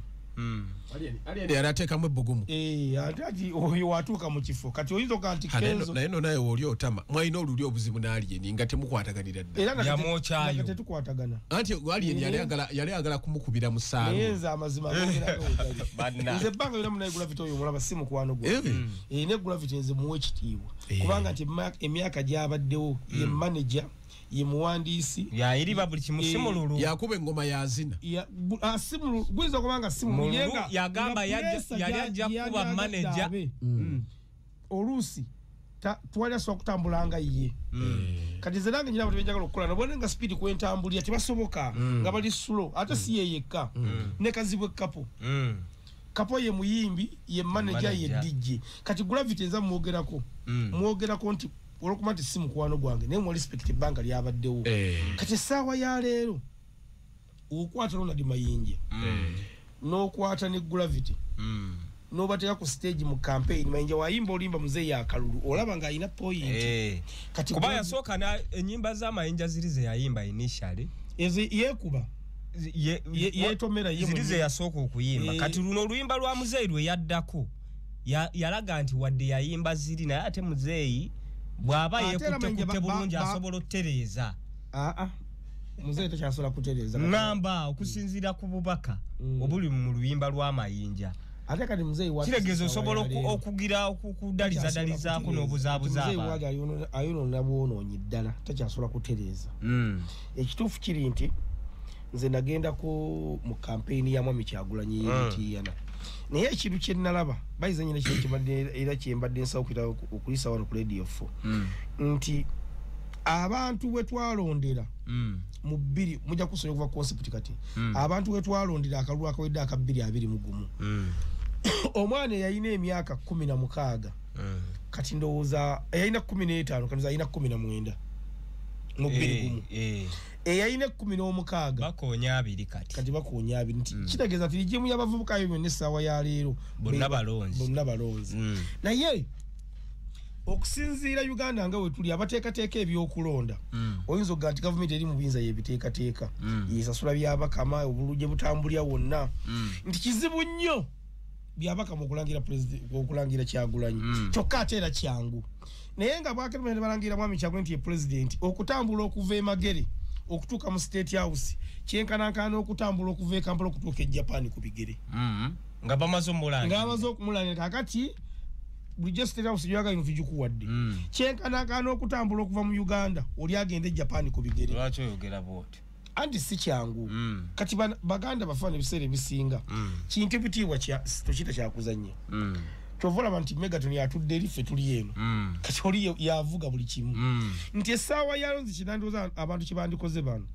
Alien yali ebbugumu. Ate oyo watuuka mu kifo kati oyinza okuga nti Kenzo naye no naye oli otama mwalina oluli obuzibu n'Alien nga temukwataganira ddala. Yamwokyayo tetukwatagana. Anti Alien yali ayagala kumukubira musaalo. Naye nze amazima nze ebbanga lyonna munaye Gravity oyo omulaba si mukwano gwe. Ne Gravity nze muwa ekitiibwa kubanga nti emyaka gy'abaddewo ye manager, ye muwandiisi, yayiriba buli kimu simululu, yakuba engoma yazina simululu guyinza okuba nga simululu yagamba yali ajja kuba manager. Oluusi twali asobola okutambula nga ye. Kati nze nange nyina abantu benjagala okukola nabone nga speed kwentambulira tebasoboka nga bali slow ate si ye yekka ne Kazibwe Kapo. Kapo ye muyimbi, ye manager, ye DJ. Kati Gravity nza mwogerako nti olwokuba nti si mukwano gwange naye mu respect ebbanga lyabaddewo. Kati essaawa ya leero okwata Ronald Mayinja n'okwata ne Gravity n'obateeka ku stage mu campaign, Mayinja wayimba olimba muzeeyi akalulu olaba ng'alina point. Kati kuba yasooka ennyimba za Mayinja ziri ze yayimba initially ezo yeekuba yeetomera ye ziri ze yasooka okuyimba. Kati luno oluyimba lwa muzeeyi lwe yaddako yalaga nti wadde yayimba ziri naye ate muzeeyi bw'aba yeekutte bulungi asobola okutereeza. Muzeeyi takyasobola kutereeza ngamba okusinziira ku bubaka obuli mu luyimba lwa Mayinja. Ate kati muzeeyi kitegeeza osobola okugira okudalizadalizaako n'obuzaabuza abantu. Muzeeyi waali ayonoona bwonoonyi ddala takyasobola kutereeza. Ekituufu kiri nti nze nagendako mu kampeyini ya Mwami Kyagulanyi y'Emityana, naye ekintu kye nalaba bayiza nyina kino kibadde era kyembadde nsaba okuyisa wano ku Radio 4 nti abantu bwe twalondera mu bbiri mujja kusonyiwa okuva concept kati abantu bwe twalondera akalulu akawedde aka 2021 omwana eyalina emyaka 16 kati ndowooza eyalina 15 kati alina 19 mu 21 eyalina 16 bakoonya abiri kati bakoonya abiri nti kitegeeza nti rigimu y'abavubuka eyo yonna essaawa ya leero bonna balonzi. Naye okusinziira Uganda nga wetuli abateekateeka ebyokulonda oyinza okuga nti gavumenti eri mu buyinza y'ebiteekateeka yesasula Byabakama obululu gye butambulira wonna nti kizibu nnyo Byabakama okulangira president okulangira Kyagulanyi kyokka ate era kyangu. Naye nga bwakemene balangira Mwami Kyagulanyi nti ye president okutambula okuva e Magere okutuuka mu State House kyenkanankana okutambula okuva e Kampala okutuuka e Japan ku bigere nga bamaze okumulangira. Kakati bulijjo State House gy'oyagala ino tugikuwadde kyenkanankana okutambula okuva mu Uganda oli agenda e Japan ku bigere. Lwaki oyogera bw'otyo? Anti si kyangu. Kati baganda bafaana ebiseera ebisinga kintu ebitiibwa tokiyita kyakuzannya. Kyova olaba nti Megaton yatudde eri ffe tuli eno kati oli yavuga buli kimu nti essaawa ya lonzi kinandowooza abantu kye bandikoze bano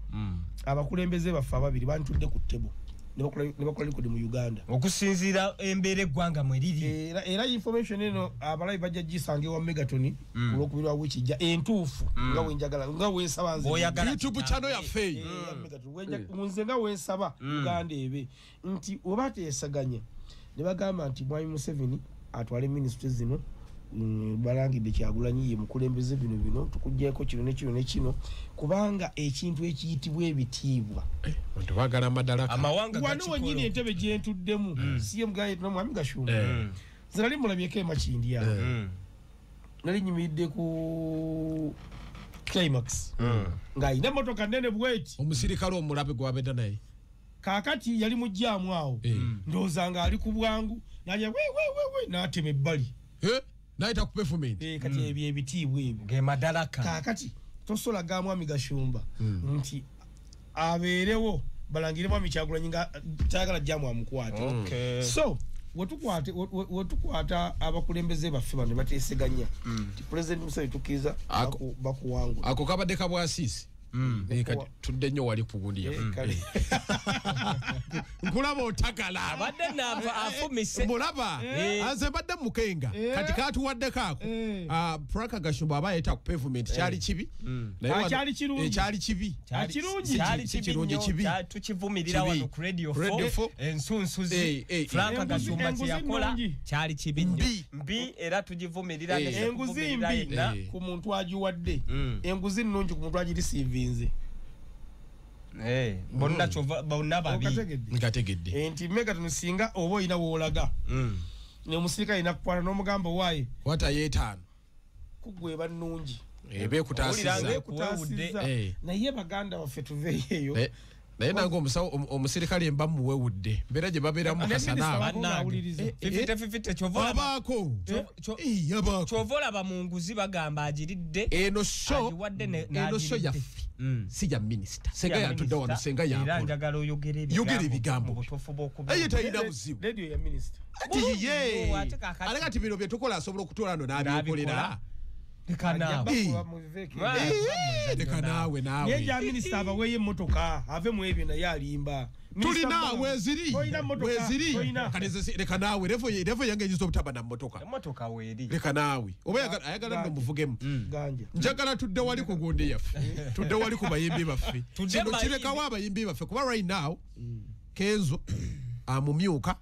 abakulembeze baffe ababiri banditudde ku ttebo ne bakola likodi mu Uganda okusinziira embeera eggwanga mwe liri. Era information eno abalabi bajja gisanga ewa Megaton ku lwokubiri lwa wiiki ejja entuufu nga wenjagala nga wensaba nze YouTube channel yaffe nze nga wensaba Uganda ebe nti oba teesaganya ne bagamba nti Mwami Museveni atwale ministry zino balangidde Kyagulanyi ye mukulembeze bino bino tukugyeko kino ne kino ne kino kubanga ekintu ekiyitibwa ebitiibwa bantu baagala amadalaka amawanga wano wennyini entebe gye ntuddemu si ye mugaye Mwami Gashumba nze nali mulabyeko e Makindye awo nali nyimiridde ku Climax ng'alina emmotoka nnene bweti omusirikale omulabe gw'abeera naye kaakati yali mujjaamu awo ndowooza ng'ali ku bwangu n'ajja we we we we n'atema ebbali n'ayita ku pavement. Kati ebyo ebitiibwa ebyo ge madalaka. Kaakati tosobola ga Mwami Gashumba nti abeerewo balangire Mwami Kyagulanyi nga tayagala jjaamu amukwate. So wetukwata abakulembeze baffe bano ne bateeseganya nti President Museveni tukkiriza bakuwangula. Ako kabadde kabwasiisi. Kati tudde nnyo wali ku gundi yaffe. Nkulaba otakala. Abadde nava afumise. Mulaba. Nze mbadde mukenga. Kati katuwaddeko ako. Frank Gashumba aba ayita ku pavement kyali kibi. Kyali kirungi. Kyali kibi. Kyali kirungi kibi. Tukivumirira wano ku Radio 4 ensunsuzi. Frank Gashumba kye yakola kyali kibi nnyo. Mbi era tugivumirira. Enguzi mbi ku muntu agiwadde. Enguzi nnungi ku muntu agirisiivinze. Bonna kyova bonna babi. Nkategedde. Nti Megaton singa oba olina woolaga. Ne omusirikale nakukwata n'omugamba waaye. Kwata yeetaano. Kugweba nnungi. Ebe kutaasiza. Naye baganda baffe tuveeyo eyo. Naye nange omusawo omusirikale mba muwewudde. Mbeera gye babeeramu kasana. Fifite kyova abaako. Kyova olaba mu nguzi bagamba agiridde. Eno show yaffe. Si ya minisita. Senga yatudde wano senga yakola. Era njagala oyogere ebigambo. Mu butuufu bw'okubeera. Eye talina buzibu. Radio ya minisita. Ati ye. Ate kati bino bye tukola asobola okutuula wano n'abyekolera. Leka naawe. Naye gya minisita abaweeyo emmotoka ave mu ebyo naye alimba. Tulina weeziri. Weeziri. Kati leka naawe levo yange eyinza obutaba na mmotoka. Emmotoka weeri. Leka naawe. Oba ayagala nno muvugemu. Njagala tudde wali ku gundi yaffe. Tudde wali ku bayimbi baffe. Kino kirekawo abayimbi baffe kuba right now Kenzo amumyuka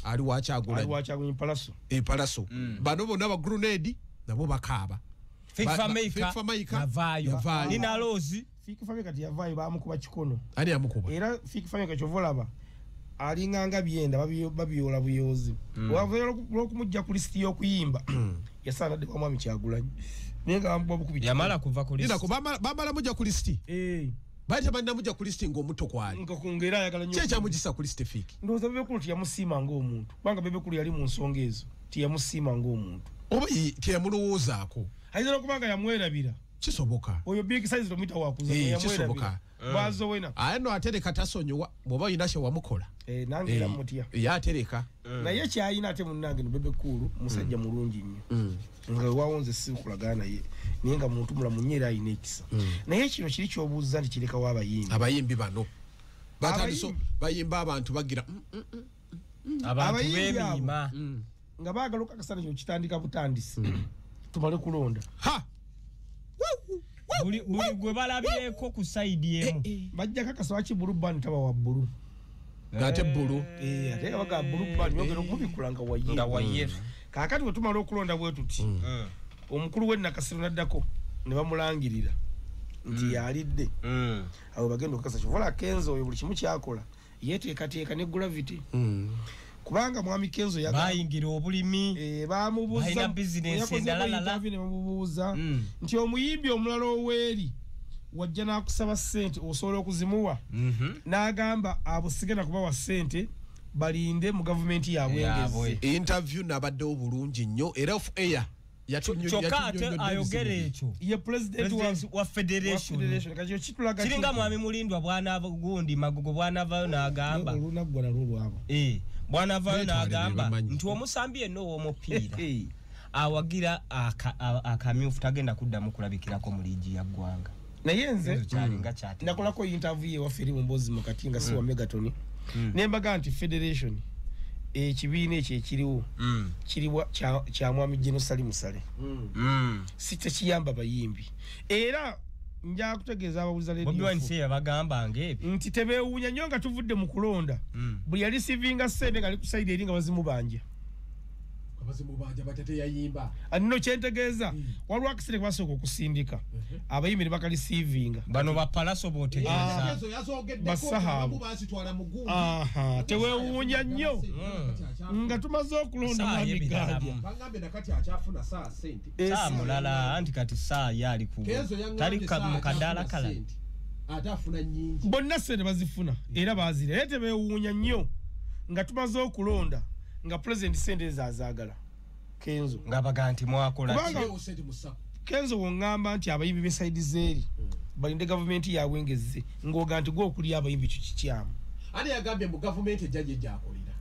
ali wa Kyagulanyi. Ali wa Kyagulanyi Palaso. Palaso. Bano bonna ba Grenade nabo bakaaba. Fik Fameica yavaayo. Nina Rose. Fik Fameica yavaayo bamukuba kikono. Ani yamukuba? Era Fik Fameica kyova olaba alinganga byenda babyola buyozi. Wavayo lw'okumujja ku lisiti y'okuyimba. Yasaana dde kwa Mwami Kyagulanyi. Naye nga bamukuba bukubi. Yamala kuva ku lisiti. Bamala mujja ku lisiti. Baita banna mujja ku lisiti ng'omuto kwali. Nga kungera ayagala nnyo. Ki ekyamugisa ku lisiti Fik? Ndowooza Bebe Cool teyamusiima ng'omuntu. Kubanga Bebe Cool yali mu nsonga ezo. Teyamusiima ng'omuntu. Oba teyamulowoozaako. Ayinza okuba nga yamwerabira. Kisoboka. Oyo big size tomuyita wakuza yamwerabira. Kisoboka. Bwazo wena. Aye no atereka tasonyiwa bw'oba olina kye wamukola. Nange era mutya. Ye atereka. Naye kyayina ate munnange no Bebe Cool musajja mulungi nnyo. Nga wawonze si kulagana naye. Naye nga muntu mulamu nnyo era alina ekisa. Naye kino kiri ky'obuuza nti kirekawo abayimbi. Abayimbi bano. Batandise bayimba abantu bagira abantu beemiima. Nga baagala okukakasa kino kitandika butandisi. Tumale kulonda. Ha! Buli gwe balabyeko ku sayidi emu. Bajja kakasa lwaki Blue Band taba wa bbulu. Ng'ate bbulu. Ate nga bagamba Blue Band yongera okubikula nga wa yero. Kaakati bwe tumala okulonda bwe tuti. Omukulu w'e Nakasero n'addako ne bamulangirira nti yalidde. Abo bagenda okukakasa kyova Kenzo oyo buli kimu ky'akola yeeteekateeka ne gravity. Kubanga Mwami Kenzo bayingira obulimi bamubuuza business endala ne bamubuuza nti omuyimbi omulala oweeri wajja n'akusaba ssente osobola okuzimuwa n'agamba abo sigenda kubawa ssente balinde mu gavumenti yaabwe engezi. Interview nabaddewo bulungi nnyo era off air kyokka ate ayogera ekyo ye president wa federation kiringa Mwami Mulindwa bw'anaava gundi Magogo bw'anaavaayo n'agamba olunaggwa nalwo lwabo bw'anaavaayo n'agamba nti omusambi yenna ow'omupiira awagira akamyufu tagenda kuddamu kulabikirako mu liigi ya ggwanga. Naye nze nakolako interview ewaffe eri mu mboozi mukati nga si wa Megaton. Ne mbaga nti federation ekibiina ekyo ekiriwo kiriwa kya Mwami General Salim Saleh. Si tekiyamba bayimbi. Era nja kutegeeza ababuuza Radio. Bobi Wine si yabagambanga ebyo. Nti tebeewuunya nnyo nga tuvudde mu kulonda. Buli yali sivinga ssente ng'ali ku sayidi eri nga bazimubanja. Abazimubanja batete yayimba. Nno kyentegeeza waliwo akaseera ke basooka okusindika abayimbi ne bakalisiivinga. Bano ba Palaso b'otegeeza. Basaha abo. Teweewuunya nnyo nga tumaze okulonda Mwami Ganja. Bangambe nakati akyafuna saa ssente. Saa mulala anti kati saa ye ali ku tali mu kadaala kala. Ate afuna nnyingi. Bonna ssente bazifuna era baazira. Naye tebeewuunya nnyo nga tumaze okulonda nga president sente zazaagala Kenzo nga baga nti mwakola ki Kenzo wongamba nti abayimbi be side zeeri balinde gavumenti yaabwe ngezze ng'oga nti gwe okulya abayimbi kyo kikyamu. Ani yagambye mu gavumenti ejja gye gyakolera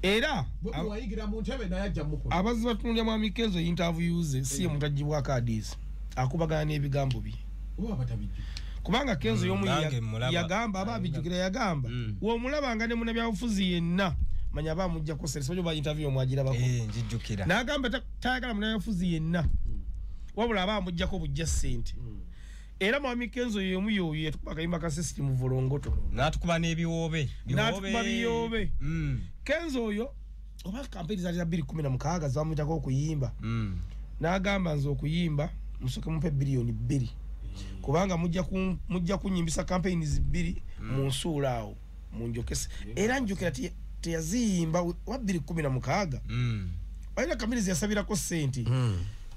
era wayigira mu ntebe naye ajja mukola. Abazzi batunulya Mwami Kenzo interviews si ye muntu aggyibwako adiisi akubagana n'ebigambo bye oba batabijjukira kubanga Kenzo y'omu yagamba aba abijjukira yagamba w'omulabanga ne munnabyabufuzi yenna manya ba mujja ko sere sojo ba interview mwajira bako njijjukira nagamba tayagala munayafuzi yenna wabula aba mujja ko bujja sente era Mwami Kenzo yomu yoyo yetukuba kayimba ka system volongoto natukuba n'ebiwoobe natukuba biyobe Kenzo oyo oba campaign zali za 2016 zamuyitako okuyimba n'agamba nze okuyimba musoke mumpe biliyoni 2 Kubanga mujja kunyimbisa campaigns bbiri mu nsuula awo munjokese. Era njukira teyaziyimba wa 2016. Balina kamirizi yasabirako ssente.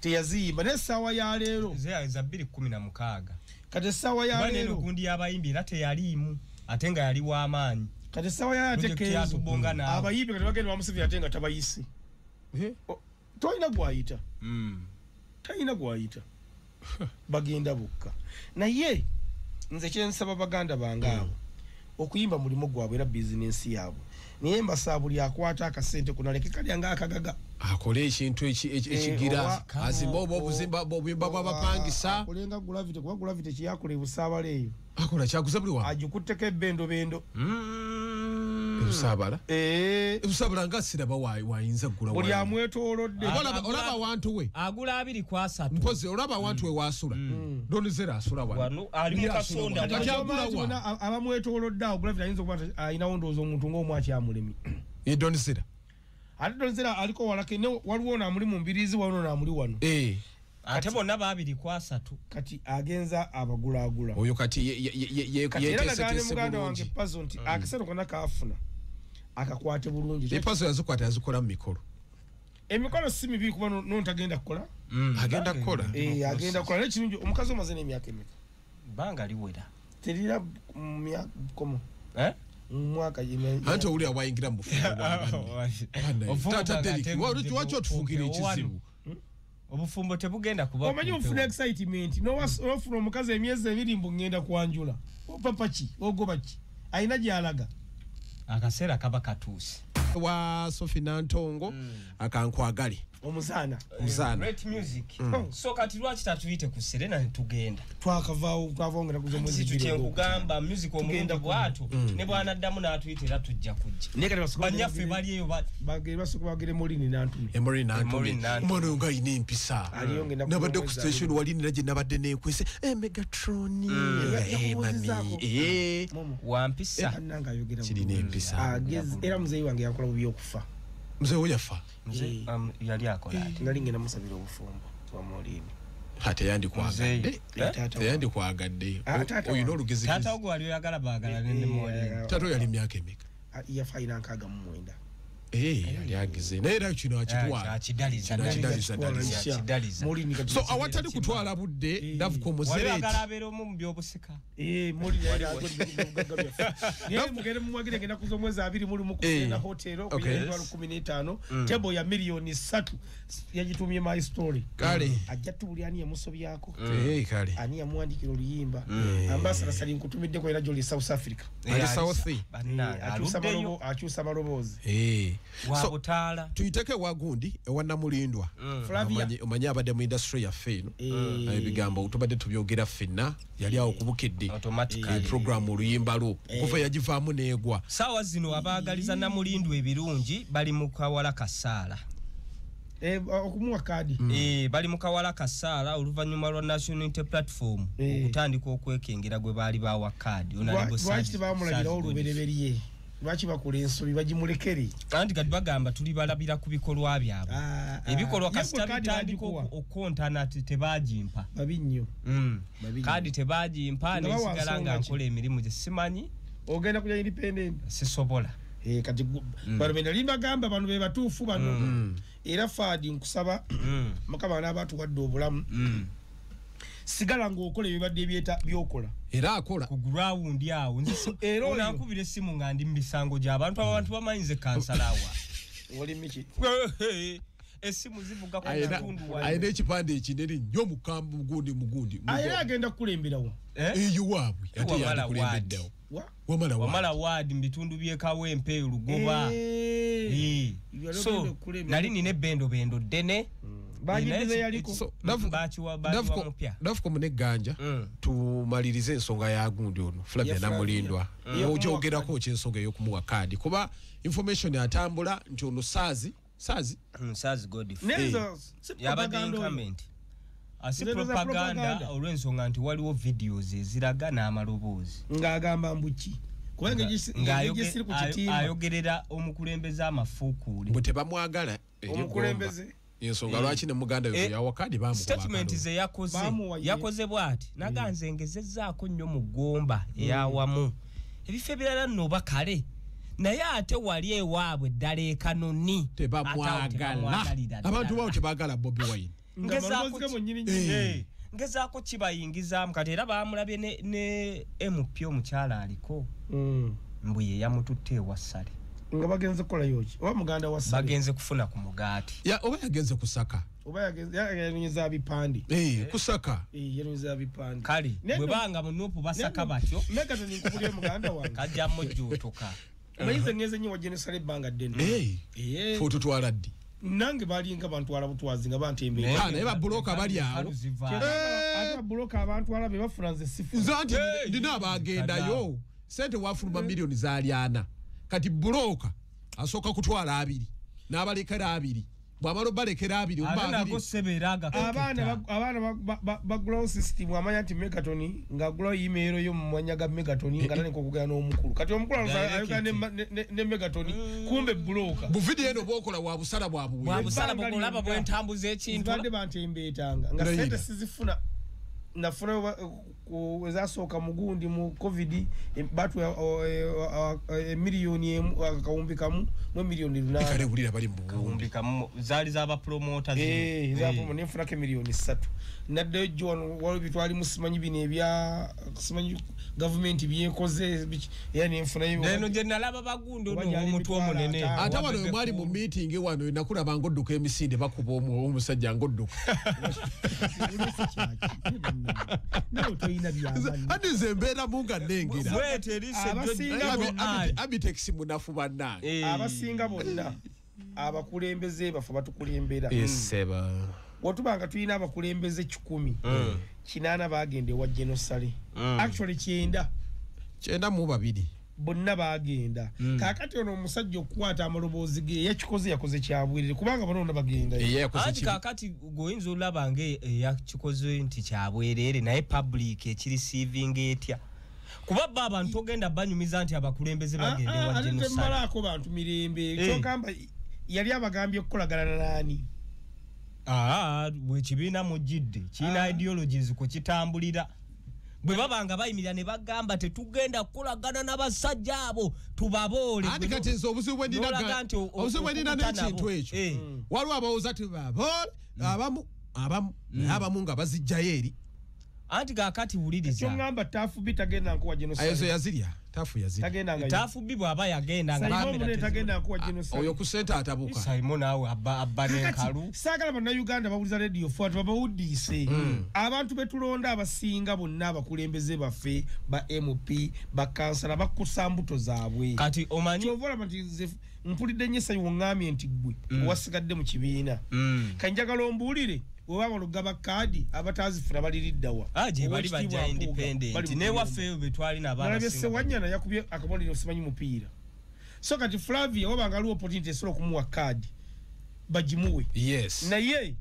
Teyaziyimba naye essaawa ya leero. Za 2016. Kati essaawa ya leero. Gundi y'abayimbi era teyaliimu ate nga yali w'amaanyi. Kati essaawa ya ate Kenzo abayimbi kati bagenda ba Museveni ate nga tabayise. Tolina gw'ayita. Talina gw'ayita. Bagenda bokka. Naye nze kye nsaba baganda bange abo okuyimba mulimu gwabwe era bizinensi yaabwe. Naye mbasaba buli akwata akasente kunaleke kalya nga akagaga. Akole ekintu ekigira azimba oba obuzimba obuyumba bw'abapangisa. Akolenga Gravity kuba Gravity kyeyakola ebusaabala eyo. Akola kyaguza buli wa. Agikutteko ebbendobendo. Ebusaabala? Ebusaabala nga siraba wayinza kugula. Buli amwetoolodde. Olaba wantu we. Agula 2 ku 3. Mpozi olaba wantu we wasula. Donizera asula wano. Ali mu kasonda. Kati agula wa. Abamwetoolodde awo Gravity ayinza okuba alinawo ndowooza omuntu ng'omu akyamulemi. Ye Donizera. Ate Donizera aliko walake ne waliwo n'amuli mu mbiriizi waliwo n'amuli wano. Ate bonna 2 ku 3. Kati agenza abagulaagula. Oyo kati yeeteeseteese muganda wange Pazo nti akaseera konna kaafuna akakwate bulungi. Pazo yazikwata yazikola mu mikolo. Emikolo si mibi kuba n'ontagenda kukola. Agenda kukola. Agenda kukola naye kirungi omukazi omaze n'emyaka emeka? Bbanga liwera. Terira myaka komo. Mwaka anti owulira wayingira mu bufumbo bwa Tata Derrick lwaki otufuukira ekizibu? Obufumbo tebugenda kuba. Omanyi ofuna excitement n'ofuna omukazi emyezi ebiri mbu ngenda kwanjula. Opapa ki? Ogoba ki? Alina gy'alaga. Akaseera kaba katuuse. Wa Sophie Nantongo akankwagale. Omuzaana. Omuzaana. Great music. So kati lwaki tatuyite ku Serena ne tugenda? Twakavaawo twavongera kuza mwezi bbiri. Kye music omulungi bw'atyo ne bw'anaddamu n'atuyita era tujja kujja. Banyaffe bali eyo basooka bagere Morini Nantume. Morini Nantume. Omwana oyo nga alina empisa. Nabadde ku station wali nina gye nabadde neekwese. Megatron. Mami. Wampisa. Kirina empisa. Era muzeeyi wange yakola bubi okufa. Mzee oyo yafa. Mzee yali akola ati. Nali ngenda musabira obufumbo bwa Morini. Ate yandikwagadde. Yandikwagadde. Oyina olugezigezi. Taata wo wali oyagala baagala ne Morini. Taata yali myaka emeka? Yafa alina 69. Yali agize. Naye era kino akitwala. Akidaliza. So awatali kutwala budde Davco Muzereti. Wali oyagala abeera omu mu by'obusika. Morini yali agenda byaffe. Mugende mumwagire ngenda kuza omwezi 2 muli mu Serena Hotel ku 15,000 table ya miliyoni 3 yagitumye my story. Kale. Ajja tubuli ani yamusobyako. Kale. Ani yamuwandikira oluyimba. Ambassador Salim nkutumiddeko era gy'oli South Africa. Ali South. Akyusa amaloboozi. So, tuyiteke wagundi ewa Namulindwa. Omanye abadde mu industry yaffe eno. Ebigambo tubadde tubyogera ffenna yali awo kubukedde program oluyimba lwo okuva yagivaamu n'egwa. Saawa zino abaagaliza Namulindwa ebirungi bali mu kawala kasaala. Okumuwa kaadi. Bali mu kawala kasaala oluvannyuma lwa National Unity Platform okutandika okwekengera gwe baali bawa kaadi. Lwaki tebamulagirawo olubereberye? Lwaki bakola ensobi bagimulekere? Anti kati bagamba tuli balabira ku bikolwa byabwe. Ebikolwa kasita bitandika okukontana tebagimpa. Babi nnyo. Kaadi tebagimpa nesigala nga nkola emirimu gye simanyi. Ogenda kuja independent? Sisobola. Kati bano be nali mbagamba bano be batuufu bano. Era Fadi nkusaba Mukama n'abaatuwadde obulamu. Sigala ng'okola ebibadde ebyeta by'okola. Era akola. Ku ground awo. Era onankubira essimu nga ndi mu misango gy'abantu abantu bamanyize kansala wa. Oli miki? Essimu zivuga ku kitundu wano. Alina ekipande ekinene nnyo mugundi mugundi. Era agenda kukulemberawo. Eyo waabwe ate yandikulembeddewo. Wamala ward mu bitundu by'e Kawempe Lugoba. So nali nina ebbendobendo ddene. Davco Muneganja tumalirize ensonga ya gundi ono Flavia Namulindwa. Ogyogerako ki ensonga ey'okumuwa kaadi kuba information atambula nti ono Saazi Godfrey yabadde incumbent. Si propaganda olw'ensonga nti waliwo videos eziraga n'amaloboozi ng'agamba mbuki kubanga ayogerera omukulembeze amafuukuule bwe tebamwagala omukulembeze Ensonga lwaki ne muganda we yawakadi bamukuba statement ze yakoze yakoze bwati naganze ngezezzaako nnyo mu ggomba eyawamu ebifo ebirala nno oba kale naye ate wali ewaabwe ddala ekanoni tebamwagala abantu bawo tebaagala Bobi Wine ngezaako kibayingizaamu kati era bamulabye ne MP omukyala aliko mbu ye yamututte ewa Ssale nga bagenze kukolayo ki oba muganda wa Ssale bagenze kufuna ku mugaati oba yagenze kusaka oba yagenze bipande kusaka yagenze bipande kale bwe banga mu nupu basaka batyo Megaton nkubulye muganda wange kajja mujjuutuka omanyize ngenze nnyo wa Gen Ssale ebbanga ddene fe otutwala ddi nange balinga bantwala butwazi nga bantembeera naye babuloka bali awo ate babuloka abantwala be bafuna nze sifu nze anti ndina abagendayo sente wafuluma miliyoni zaali 4 kati buloka asooka kutwala 2 n'abalekera 2 bw'amala obalekera 2 abaana bagulawo system amanya nti Megaton ng'agulawo email yo mu mwanya ga Megaton nga tandika okugana n'omukulu kati omukulu ayogera ne Megaton kumbe buloka buvidiyo eno bw'okola wa busala bwa buwe wa busala bw'olaba bw'entambuza ekintu badde bantembeetanga nga sente sizifuna nafuna ezasooka mugundi mu covid batu emiliyoni akawumbi kamu mu miliyoni 8 kale wulira bali mu kawumbi kamu zaali z'aba promoters za nenfunako emiliyoni 3 naddayo jjo wano waliwo bitwali musimanyi bino ebya simanyi gavumenti byekoze era nenfunayo eno gye nalaba bagundi ono ow'omutwe omunene ate wano we mwali mu meeting wano nakulaba ng'odduka emisinde bakuba omusajja ng'odduka ati nze mbeeramu nga nnengera Abitex munafu bannange abasinga bonna abakulembeze baffe batukulembera wetubanga tulina abakulembeze 100 8 bagenda ewa Gen Ssale actually 9 92 bonna bagenda kaakati ono omusajja okukwata amaloboozi ge yakikoze yakoze kyabwerere kubanga bonna bagenda anti kaakati gweoyinza olaba nga eyakikoze nti kyabwerere naye public ekirisiivinga etya kuba bo abantu ogenda banyumiza nti abakulembeze bagenda ewa Gen Ssale temalaako bantu mirembe kyogamba yali abagambye okukolagana naani bwekibiina mujjidde kirina ideologies kwe kitambulira bwe babanga bayimirira ne bagamba tetugenda kukolagana n'abasajja abo tubaboole anti kati nze obuzibu bwe ndina n'ekintu ekyo waliwo abawooza tubaboole abamu naye abamu nga bazijjayo eri anti kaakati wuliriza kyongamba Taafu B tagenda nkuwa Gen Ssale ezo yazirya Taafu yazirya Taafu B bw'aba yagenda nga tagenda nkuwa Gen Ssale oyo ku sente atabuka Simon awe abba n'enkalu saagala bannayuganda bawuliza Radio 4 tubabawuddiise abantu betulonda abasinga bonna abakulembeze baffe ba MP bakansala bakusa mbuto zaabwe kati omanyi kyova olaba nti nze mpulidde nnyo essanyu woŋŋambye nti ggwe wasigadde mu kibiina kanjagala ombuulire oba balugaba kaadi abatazifuna baliriddawa gye bali bajja independent newaffe bwe twalina abaana Ssewanyana yakubye akabonero simanyi mupiira so kati Flavia wabanga aliwo opportunity esobola okumuwa kaadi bagimuwe naye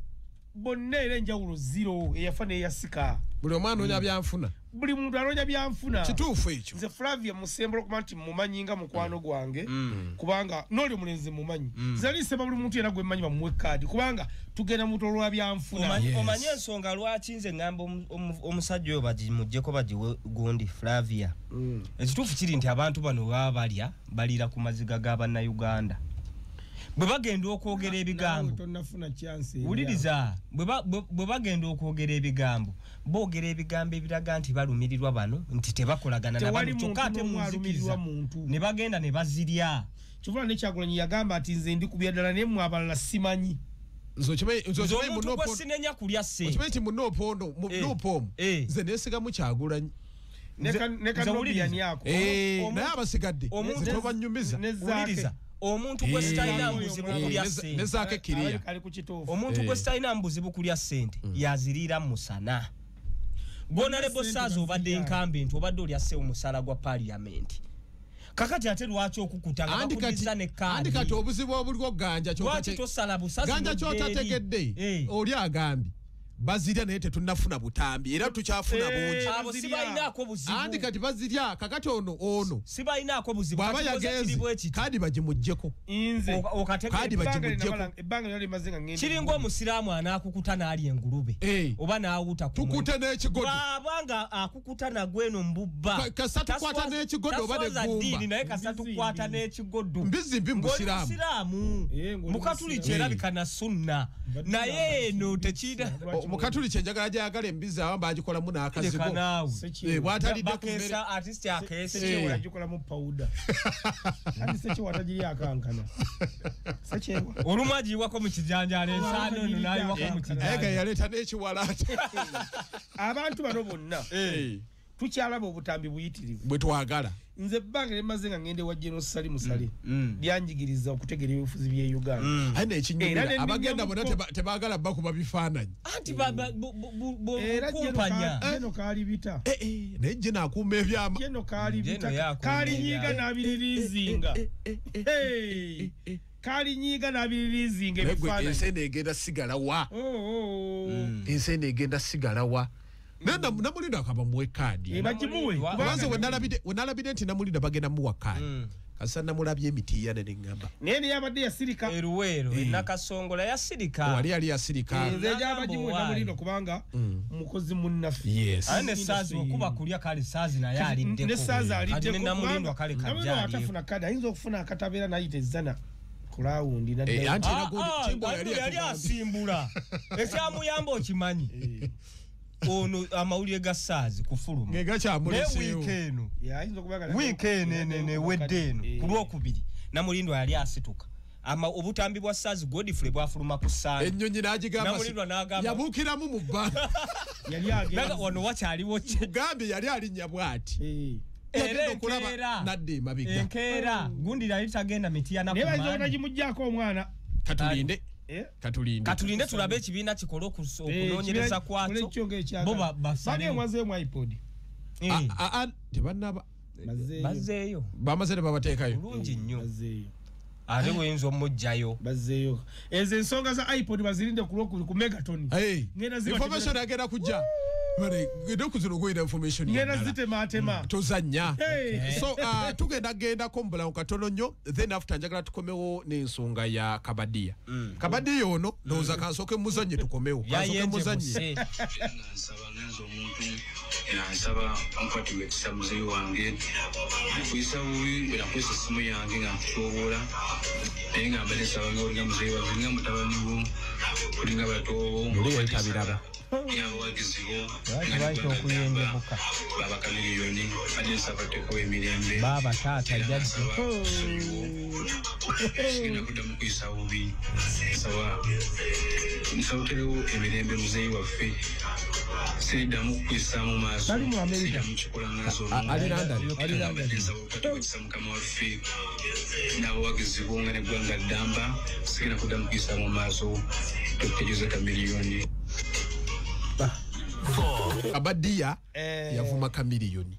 bonna era enjawulo zero eyafa n'eyasika buli omwana anoonya byanfuna buli muntu anoonya byanfuna kituufu ekyo nze Flavia musembera okuba nti mumanyi nga mukwano gwange kubanga n'oli omulenzi mumanyi nze nali nsaba buli muntu yena gwe mmanyi bamuwe kaadi kubanga tugenda mu lwa byanfuna omanyi ensonga lwaki nze ngamba omusajja oyo bagimuggyeko bagiwe gundi Flavia ekituufu kiri nti abantu bano baba balya baliira ku maziga ga bannayuganda bwe bagenda okwogera ebigambo wuliriza bwe bagenda okwogera ebigambo boogera ebigambo ebiraga nti balumirirwa bano nti tebakolagana na bano kyokka ate munzikiriza ne bagenda ne bazirya Kyovula ne Kyagulanyi yagamba ati nze ndi kubya ddala naye mmwe abalala simanyi nze okimanyi omuntu gwe sinenya kulya ssente okimanyi nti munuupu omu nze neesigamu Kyagulanyi ne Kanobiani ako naye abasigadde nze tobanyumiza wuliriza omuntu gwe sitalina mbuzibu kulya ssente omuntu gwe sitalina mbuzibu kulya ssente yaziriira musana Honorable Saazi obadde enkambi nti obadde olya sse omusala gwa parliament kakati ate lwaki okukuta nga bakuliza ne kaadi andi kati obuzibu obuliko ganja lwaki tosala busazi ganja kyotategedde oli agambye Bazirya naye tetunnafuna butambi era tukyafuna bungi. Abo sibalinaako buzibu. Anti kati bazirya kakati ono sibalinaako buzibu. Bw'aba yagenze kadi bagimuggyeko. Nze kadi bagimuggyeko. Ebbanga lyali limaze nga ngenda. Kiringa omusiraamu anaakukuta n'alya engulube oba n'awuta ku tukute n'ekigodo. Bw'aba nga akukuta nagwo eno mbubba. Kasa tukwata n'ekigodo oba n'eggumba. Naye kasa tukwata n'ekigodo. Mbizzi mbi mu busiraamu. Mukatuliki erabika na sunna. Naye eno tekira. Mukatuliki enjagala gy'ayagala embizzi abamu bagikolamu n'akazigo. Bw'atalidde ku mmere. Artist akeese. Sekyewa yagikolamu powder. Anti sekyewa tagirya akankana. Sekyewa. Olumu agiyiwako mu kijanjaalo ensaano eno n'ayiwako mu kijanjaalo. Naye yaleeta n'ekiwalaata. Abantu bano bonna tukyalaba obutambi buyitirivu. Bwe twagala. Nze ebbanga lyemaze nga ngende wa General Salim Saleh lyanjigiriza okutegeera ebyobufuzi by'e Uganda. Aye n'ekinyumira abagenda bonna tebaagala bakuba bifaananyi. Anti kumpanya. Jeno kaalibita. Naye Jeno akuuma ebyama. Jeno kaalibita. Kaalinyiiga n'abiririizinga. Kaalinyiiga n'abiririizinga ebifaananyi. Ensi eno egenda sigala wa? Ensi eno egenda sigala wa? Namulinda akaba muwe kaadi. Bagimuwe. Kubanze wenalabidde nti Namulinda bagenda muwa kaadi. Kasa namulabye emitiiyana ne ŋŋamba. Naye naye abadde yasirika. Eruweero Nakasongola yasirika. Wali yali yasirika. Nze gy'abagimuwe Namulinda kubanga mukozi munnaffe. Yes. Aye ne Saazi okuba kulya kale Saazi naye aliddeko. Ne Saazi aliddeko. Ne Namulindwa kale kajja Namulindwa atafuna kaadi ayinza okufuna akatabeera n'ayita ezzana. Kulawundi na anti yali asimbula. Ekyamuyamba okimanyi. Ono amawulire ga Saazi kufuluma. Ng'egakyamuleseewo. Wiiki eno ewedde eno ku Lwokubiri Namulindwa yali asituka. Obutambi bwa Saazi Godfrey bwafuluma ku Ssande. Ennyonyi n'agigamba yabuukiramu mu bbanga. Wano wakyaliwo ki? Gambye yali alinnya bw'ati. Era okulaba nadda emabega. Enkeera gundi yali tagenda Mityana ku Naye bayinza obutagimuggyako omwana. Katulinde. Katulinde tulabe ekibiina kikole okunoonyereza kwakyo. Bo basale. Bazeemu iPod. Tebannaba. Bazzeeyo. Bamaze ne babateekayo. Bulungi nnyo. Ate bw'oyinza omuggyayo. Bazzeeyo. Ezo ensonga za iPod bazirinde ku Lwokubiri ku Megaton. Information agenda kujja. Ennaku zino gw'olina information Ngenda zitemaatema. Tozannya. So tugenda gendako mu bulamu katono nnyo then after njagala tukomewo n'ensonga ya Kabadia. Kabadia ono ndowooza kansooke muzannye tukomewo. Kansooke muzannye. Nsaba ngenze omuntu era nsaba onkwatibwa ekisa muzeeyi wange nkuyisa bubi era nkozesa essimu yange nga nkutyoboola naye nga mbadde nsaba nga olinga muzeeyi wange olinga mutabani wo olinga batoobo tabiraba abawagizi bo nga baba Kamiliyoni badde nsaba tuteekewo emirembe baaba taata jjajja sigenda kuddamu kuyisa bubi nsaba oterewo emirembe muzeeyi waffe siriddamu kukuyisa mu maaso siriddamu kikola nga nze nsaba okukwatibwa ekisa mukama waffe n'abawagizi bo nga neggwanga ddamba sigenda kuddamu kuyisa mu maaso Dr. Jose Kamiliyoni. Kabadia yavuma Kamiliyoni.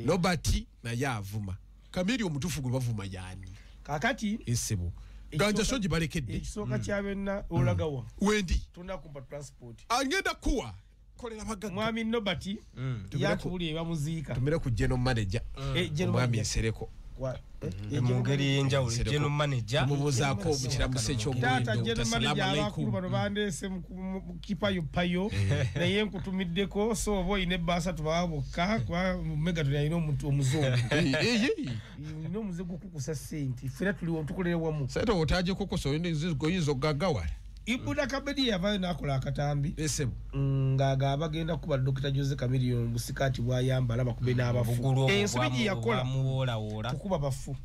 Nobati naye avuma. Kamiliyoni omutuufu gwe bavuma y'ani? Kaakati Esebo. Ganja so gibalekedde. Ekisooka kya byonna olagawa. Wendi. Tunakumpa transport. Agenda kuwa. Kolera bagagga. Mwami Nobati yakubulira bamuziika. Tumire ku general manager. Omwami Nsereko. Mu ngeri ey'enjawulo general manager tumubuuzaako mu kiramuso Taata eky'omuwendo. general manager abakulu bano bandeese mu kipayopayo naye nkutumiddeko so oba olina ebbaasa tubawa bokka kuba Megaton alina omuzungu. Olina omuze gukukusa ssente ffenna tuliwo tukolere wamu. Ssente otagikukusa oyinza okugaggawala. Ibuda Kabedi yavaayo n'akola akatambi ng'agamba bagenda kuba Dr. Jose Chameleone busikaati bw'ayambala bakube n'abafu. Ensobi gye yakola kukuba bafu.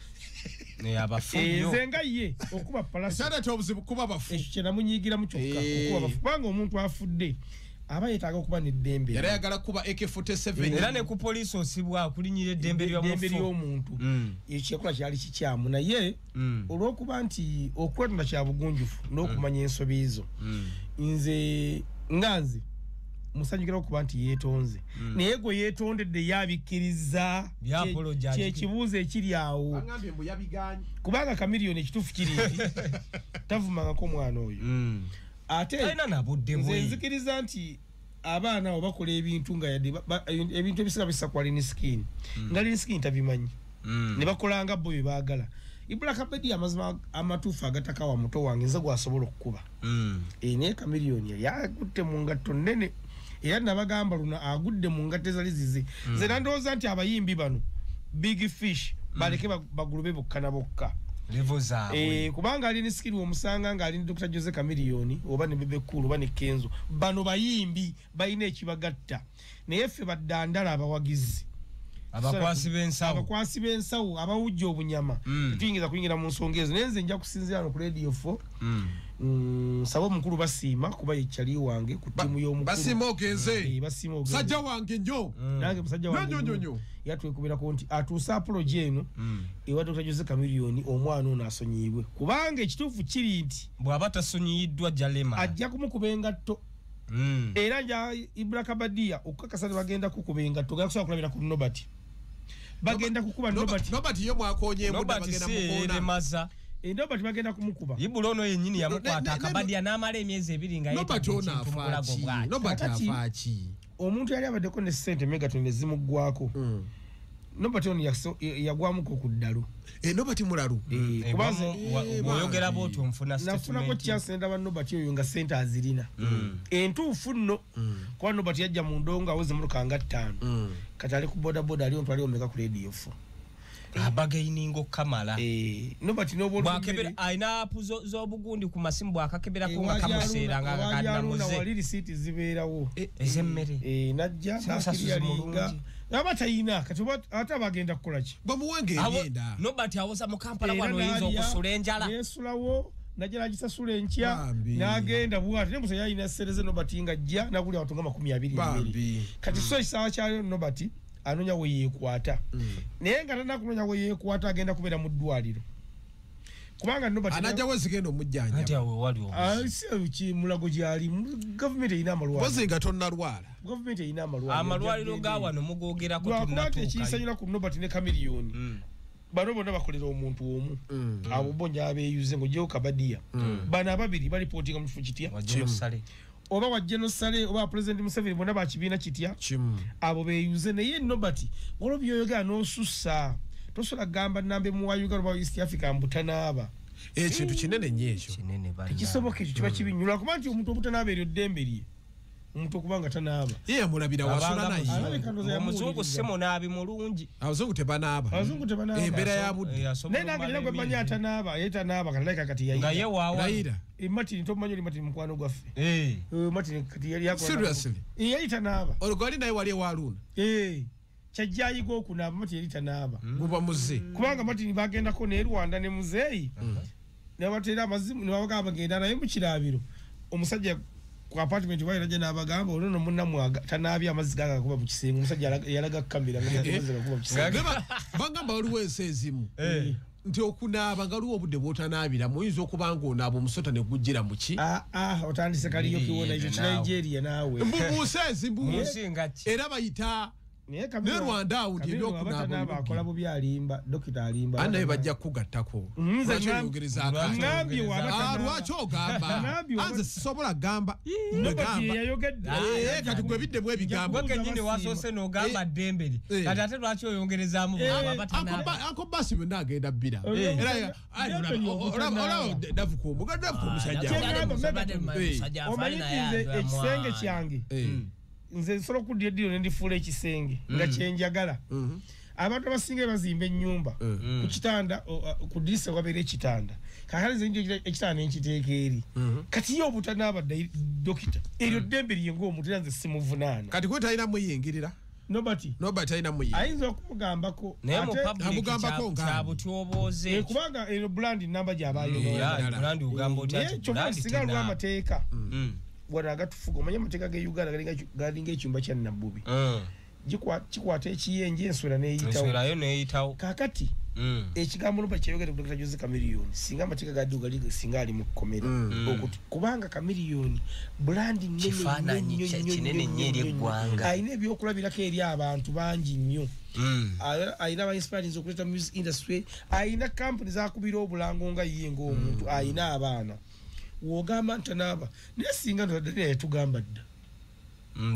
Nze nga ye okuba palasi. Ekyaleeta obuzibu kuba bafu. Ekyo kye namunyiigiramu kyokka okuba bafu kubanga omuntu afudde aba yeetaaga okuba n'eddembe. Yali ayagala kuba AK47. Era ne ku poliisi osibwa akulinnyira eddembe ly'omuntu. Ekyo kyeyakola kyali kikyamu naye olw'okuba nti okwetonda kya bugunjufu n'okumanya ensobi zo. Nze nga nze musanyukira okuba nti yeetonze. Naye gwe yeetondedde yabikkiriza kyekibuuzo ekiri awo. Kubanga Chameleone ekituufu kiri nti tavumangako omwana oyo. Ate Talina na budde nze bwe. nzikiriza nti abaana abo bakola ebintu nga yadde ebintu ebisinga bisa ku Alien Skin. Nga Alien Skin tabimanyi. Ne bakola nga bo bye baagala. Ibra Kabadi amazima amatuufu agatakawa muto wange nze gwasobola okukuba. Naye Chameleone yagutte mu ngatto nnene. Era nabagamba luno agudde mu ngatto ezali zize. Nze nandowooza nti abayimbi bano Big Fish baleke bagulube bokka na bokka. Level zaabwe. Kubanga Alien Skin omusanga nga ali ne Dr. Jose Chameleone oba ne Bebe Cool oba ne Kenzo. Bano bayimbi balina ekibagatta. Naye ffe baddandala abawagizi. Abakwasi b'ensawo. Abakwasi b'ensawo abawujja obunyama. Tuyingiza kuyingira mu nsonga ezo. Naye nze nja kusinziira wano ku Radio 4. Nsaba omukulu Basiima kuba ye kyali wange ku ttiimu y'omukulu. Basiima ogenze. Basiima ogenze. Musajja wange nnyo. Nange musajja wange Nnyo, nnyo, nnyo. Yatwekubirako nti atuuse apology eno ewa Dr. Jose Chameleone omwana ono asonyiyibwe. Kubanga ekituufu kiri nti bw'aba tasonyiyiddwa Jalema ajja kumukuba engatto. Era nja Ibra Kabadia okukakasa ne bagenda kukuba engatto genda kusobola kulabira ku Nobert. Bagenda kukuba Nobert. Nobert ye mwakonye Nobert bagenda si mukoona. eremaza. Nobert bagenda kumukuba. Ibula ono yennyini yamukwata Akabadia n'amala emyezi ebiri nga Nobert yeetadde ono ekintu mu afa bulago ki? bw'ati. Nobert Kakati afa ki? Omuntu yali abaddeko ne ssente Megaton ne zimuggwako. Nobert ono yagwamuko ku ddalu. Nobert mulalu. Bw'oyogera bw'otyo nfuna Nafunako statement. chance ndaba Nobert oyo nga ssente azirina. Entuufu nno kuba Nobert yajja mu ndongo aweze emmotoka nga 5. Kati ali ku bodaboda aliwo ntwaliwo mmeka ku Radio 4. Abagaininga okukamala. Nobert n'obwolumere. Bw'akebera alina apu z'obugundi ku masimu bw'akakeberako nga kamuseera nga Wali kanamuze. risiiti zibeerawo. Ez'emmere. Najja Si musasuzi n'akiryalinga. mulungi. Aba tayina kati ate abagenda kukola ki? Bamuwange emyenda. Nobert awoza mu Kampala wano oyinza okusula enjala. Yeesulawo najja n'agisasula enkya n'agenda bw'ati naye musajja alina ssente ze Nobert nga ajja n'agulira abantu nga 22. Bambi. Kati so ekisaawa kya Nobert anoonya we yeekwata. Naye nga tannaba kunoonya we yeekwata agenda kubeera mu ddwaliro. Kubanga Nobert Anajja we zigenda omujjanjaba. Anti awo wali obuzibu. Si mulago gy'ali gavumenti erina amalwaliro. Mpozi nga tonnalwala. Gavumenti erina amalwaliro. Amalwaliro ga wano mugoogerako Lwakuba nti tunnatuukayo. ekinsanyula ku Nobert ne Chameleone. Bano bonna bakolera omuntu omu. Abo bo njabeeyuze ng'oggyewo Kabadia. Bano ababiri balipootinga mu kifo kitya? Oba wa General Saleh oba President Museveni bonna ba kibiina kitya? Abo beeyuze naye Nobert waliwo by'oyogera n'osussa. Tosobola kugamba nnamba emu wa Uganda oba East Africa mbu tanaaba. Ekintu kinene nnyo ekyo. Tekisoboka ekyo kiba kibi nnyo. Lwakuba nti omuntu obutanaaba eryo ddembe lye. Omuntu okuba nga tanaaba. Ye yamulabira wasula naye. Alabika ndowooza Omuzungu yamuwuliriza. si munaabi mulungi. Abazungu tebanaaba. Abazungu tebanaaba. Embeera ya budde. Naye nange nina gwe mmanyi atanaaba, ye tanaaba kati alabika kati yayiga. Nga ye waawa. Layira. Martin tomumanyi oli Martin mukwano gwaffe. Martin kati yali akola. Seriously? Yali tanaaba. Olwo gwali naye wali ewa Haruna. Kyajja ayiga okunaaba Martin yali tanaaba. Guba muze. Kubanga Martin bagendako ne Rwanda ne muzeeyi. Ne babateera amazimu ne babagamba genda naye mu kiraabiro. Omusajja ku apartment wali najja n'abagamba olwo nno munnammwe tanaabye amazzi gaagakuba mu kisenge. Omusajja yalaga kamera nga amazzi gakuba mu kisenge. Bagamba waliwo ensi ezimu. Nti okunaaba nga waliwo obudde bw'otanaabiramu oyinza okuba ng'onaaba omusota ne gujjira mu ki? Otandise kaliyo kiwona ekyo ki Nigeria naawe. Mbu mu nsi ezimu. Mu nsi nga ki? Era bayita ne Rwanda awo nti ebyokunaaba akola bubi alimba, dokita alimba. Anna naye bajja kukugattako. Nze Lwaki oyogereza akaati? ngambye waba tanaaba. Lwaki ogamba? Ngambye waba- Anze sisobola kugamba. Nobert ye yayogedde. Kati gwe biddemu ebigambo. Gwe kennyini wasoose n'ogamba ddembe lye. Kati ate lwaki oyongerezaamu bw'aba tanaaba? Uncle Basi byonna agenda bbira. Era olaba Davukumu, nga Davukumu musajja. Kyengamba Megaton. Omanyi nti nze ekisenge kyange nze nsobola okuddira eddiiro ne ndifuula ekisenge nga kyenjagala. Abantu abasinga bazimba ennyumba ku kitanda ku ddirisa wabeera ekitanda. Kaakati nze njogera ekitanda ne nkiteeka eri. Kati ye obutanaaba dokita eryo ddembe lye ng'omuntu era nze simuvunaana. Kati gwe talina muyingirira. Nobert. Nobert talina muyingirira. Ayinza okumugambako. Naye mu ate- public Amugambako nga kya butyobooze. Kubanga ero brand namba gy'abaayogera. Brand ogamba otya Naye nti kyokka brand singa waliwo tenaaba. amateeka wano agatufuga omanye amateeka ge Uganda galinga ekyumba kya Nabbubi. Kikwata ekiyenje enswera n'eyitawo. Enswerayo n'eyitawo. Kaakati ekigambo Nobert kyeyogedde ku Dr. Jose Chameleone singa amateeka gadde gali singa ali mu kkomera. Kubanga Chameleone brand nnene Kifaananyi nnyo nnyo kinene nnyo nnyo eri nnyo nnyo. eggwanga. Alina ebyokulabirako eri abantu bangi nnyo. Alina aba inspiringa okuleeta music industry, alina company zakubira obulango nga ye ng'omuntu, alina abaana. Wogamba ntanaaba naye singa Daniel yatugamba dda.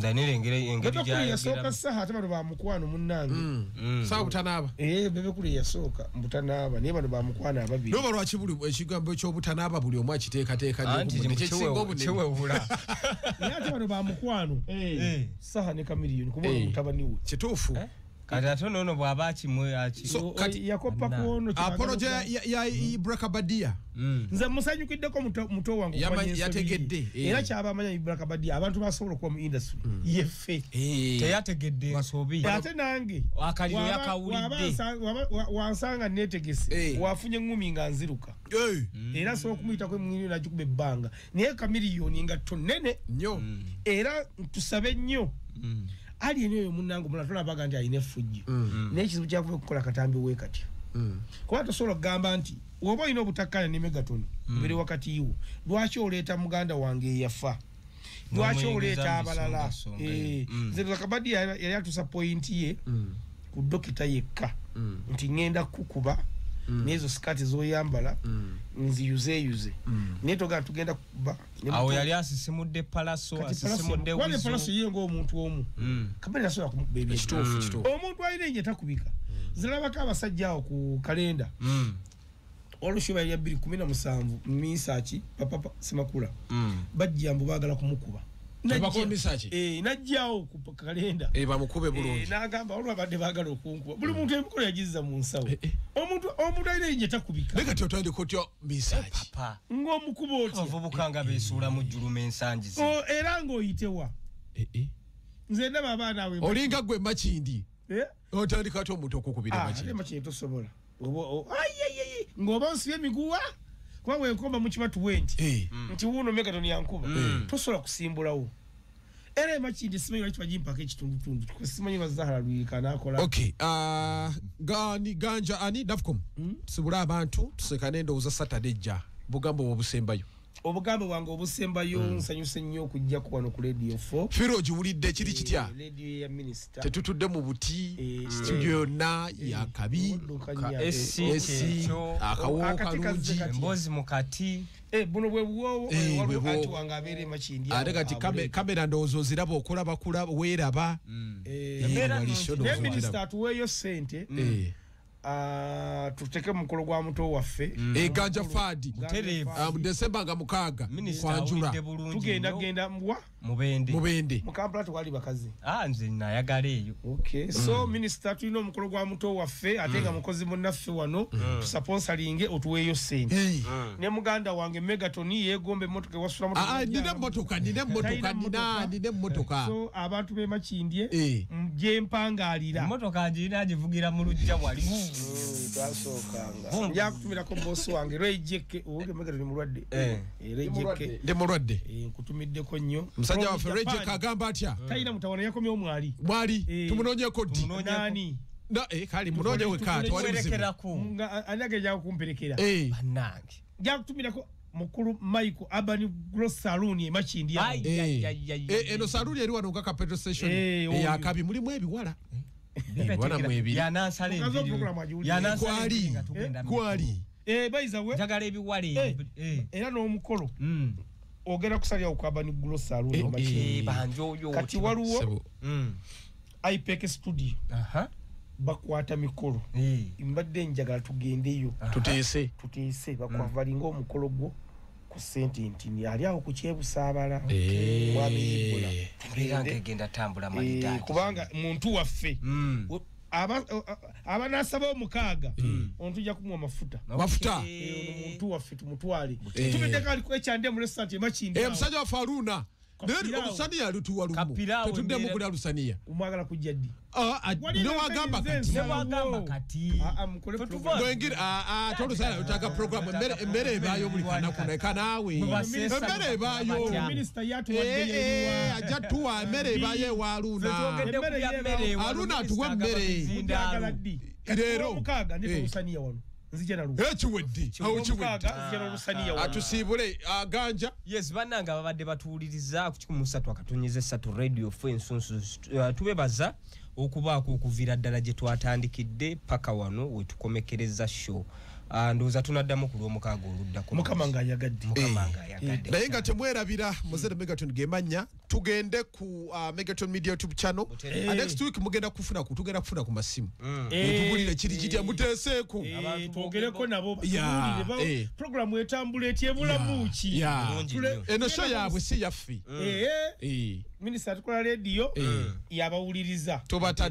Daniel engeri gy'ayogera yasooka saha ate bano bamukwano munnange. Saha butanaaba. Bebe Cool yasooka mbutanaaba naye bano bamukwano ababiri. Noba lwaki buli ekigambo eky'obutanaaba buli omu akiteekateeka nnyo kyewewula. Naye ate bano bamukwano. Saha ne Chameleone kuba mutabani we. Kituufu. Kati ate ono bw'aba akimwe so yakopa kuono apology ya Ibra Kabadia. Nze musanyukiddeko muto wange yategedde era kyaba amanya Ibra Kabadia abantu basobola okuba mu industry yeffe teyategedde nsobi ate nange akaliro yakawulidde wansanga netegese wafunye ngumi nga nziruka era so okumuyitako emwini nagikuba ebbanga naye Chameleone nga tonene nnyo era tusabe nnyo ali eno munnange omulala tolabaga nti alina effujjo naye ekizibu kyakuva okukola katambi we katyo kuba tosobola okugamba nti oba olina obutakkaanya ne Megatoni biri wakati wo lwaki oleeta muganda wange eyafa lwaki oleeta abalala nze Kabadia yali atuusa pointi ye ku dokita yekka nti ŋŋenda kukuba n'ezo sikaati z'oyambala nziyuzeeyuze naye togamba tugenda kukuba. Awo yali asisimudde Palaso asisimudde Wizo. Palaso ye ng'omuntu omu Kabadia tasobola kumukuba ebintu. Omuntu alina enje takubika. Zirabako abasajja awo ku kalenda olushuba ya 2017 Misaki papa Semakula bajja mbu baagala kumukuba. Najjawo ku kalenda bamukube bulungi n'agamba olwo abadde baagala okunkuba buli muntu emikolo yagizza mu nsawo. Omuntu alina enje takubika. Naye kati otandika otya Misaki ng'omukuba otya abavubuka nga beesuula mu jjuluma ensangi zino era ng'oyitewa nze ndaba abaana awe olinga gwe Makindi otandika atya omuntu okukubira Makindi? Makindi tosobola ng'oba onsibye emiguwa kuba wenkomba mu kibatu wenti nti wuuno Megatoni yankuba tosobola kusimbulawo era Makindi simanyi lwaki bagimpako ekitundutundu simanyi Bazahara Luyika n'akola. Okay, ganja ani Davcom tusibule abantu tusekane endowooza Saturday ejja bugambo obusembayo. Obugambo bwange obusembayo nsanyuse nnyo okujjako wano ku Radio 4. Firo ogiwulidde kiri kitya? Radio ya minisita. Tetutudde mu buti studio yonna yakabi SC akawo kalungi emboozi mu kati buno bwe buwoowo waliwo anti wange abeera e Makindi. Ate kati kamera ndowooza oziraba okulaba kulaba weeraba. Naye minisita atuweeyo ssente tuteke mukolo gwa muto waffe Ganja Fadi mu December nga 6 kwanjula tugenda genda mbwa Mubende mu Kampala twali bakazi nze nayagala eyo. Okay, so minister tulina omukolo gwa muto waffe ate nga mukozi munnaffe wano tusponsoringe otuweeyo ssente ne muganda wange Megatoni yeegomba emmotoka ewasula nina emmotoka so abantu b'e Makindye gye mpangalira emmotoka ngirina agivugira mu luggya wali twasookanga nja kutumirako bosi wange Ray JK owoge Megatoni mulwadde Ray JK ndi mulwadde nkutumiddeko nnyo musajja waffe Ray JK agamba atya talina mutawana yakomyewo mwali tumunoonyeko ddi nani kale munoonye weka tewali buzibu ani agenda kumperekera bannange nja kutumirako mukulu Michael Urban Gross Saloon e Makindi eno saloon eri wano nga ka petrol station eyakabi mulimu ebiwala njagala ebiwala era n'omukolo ogenda kusalira ku Urban Gross Saloon e Makindi kati waliwo IPEC studio bakwata mikolo mbadde njagala tugendeyo tuteese bakwavalinga omukolo gwo ku ssente nti ali awo ku kyebusaabala wabiyibula embeera ng'egenda tambula malidadi kubanga muntu waffe abanasaba omukaaga ono tujja kumuwa mafuta ono muntu waffe tumutwale tubiddeko aliko ekyande mu restaurant e Makindi musajja waffe Haruna naye olusaniya lutuwa lumu tetuddemu kulya lusaniya omwagala kujja ddi newagamba kati tolusaniya lutaka program emmere ebaayo buli kanaku naye kanaawe emmere ebaayo ajja tuwa emmere ebaayo ewa Haruna Haruna atuwa emmere leero omukaaga ndeta olusaniya wano ekiwedde atusiibule Ganja. Yes bannange ababadde batuwuliriza ku 103.3 Radio 4 ensunsu tubebaza okubaako okuviira ddala gye twatandikidde paka wano we tukomekereza show. Ndowooza tunaddamu ku lw'omukaaga oluddako. Mukama ng'ayagadde. Mukama ng'ayagadde. Naye nga temwerabira, Muzere Megaton gemanya, tugende ku Megaton Media YouTube channel. And next week mugenda kufuna ku tugenda kufuna ku masimu. Tubulire kiri kitya muteeseeko. Twogereko nabo, batubuulire programu etambula etya, ebulamu ki. Eno show yaabwe si yaffe. Minisita atukola rediyo yabawuliriza. Tubatadde.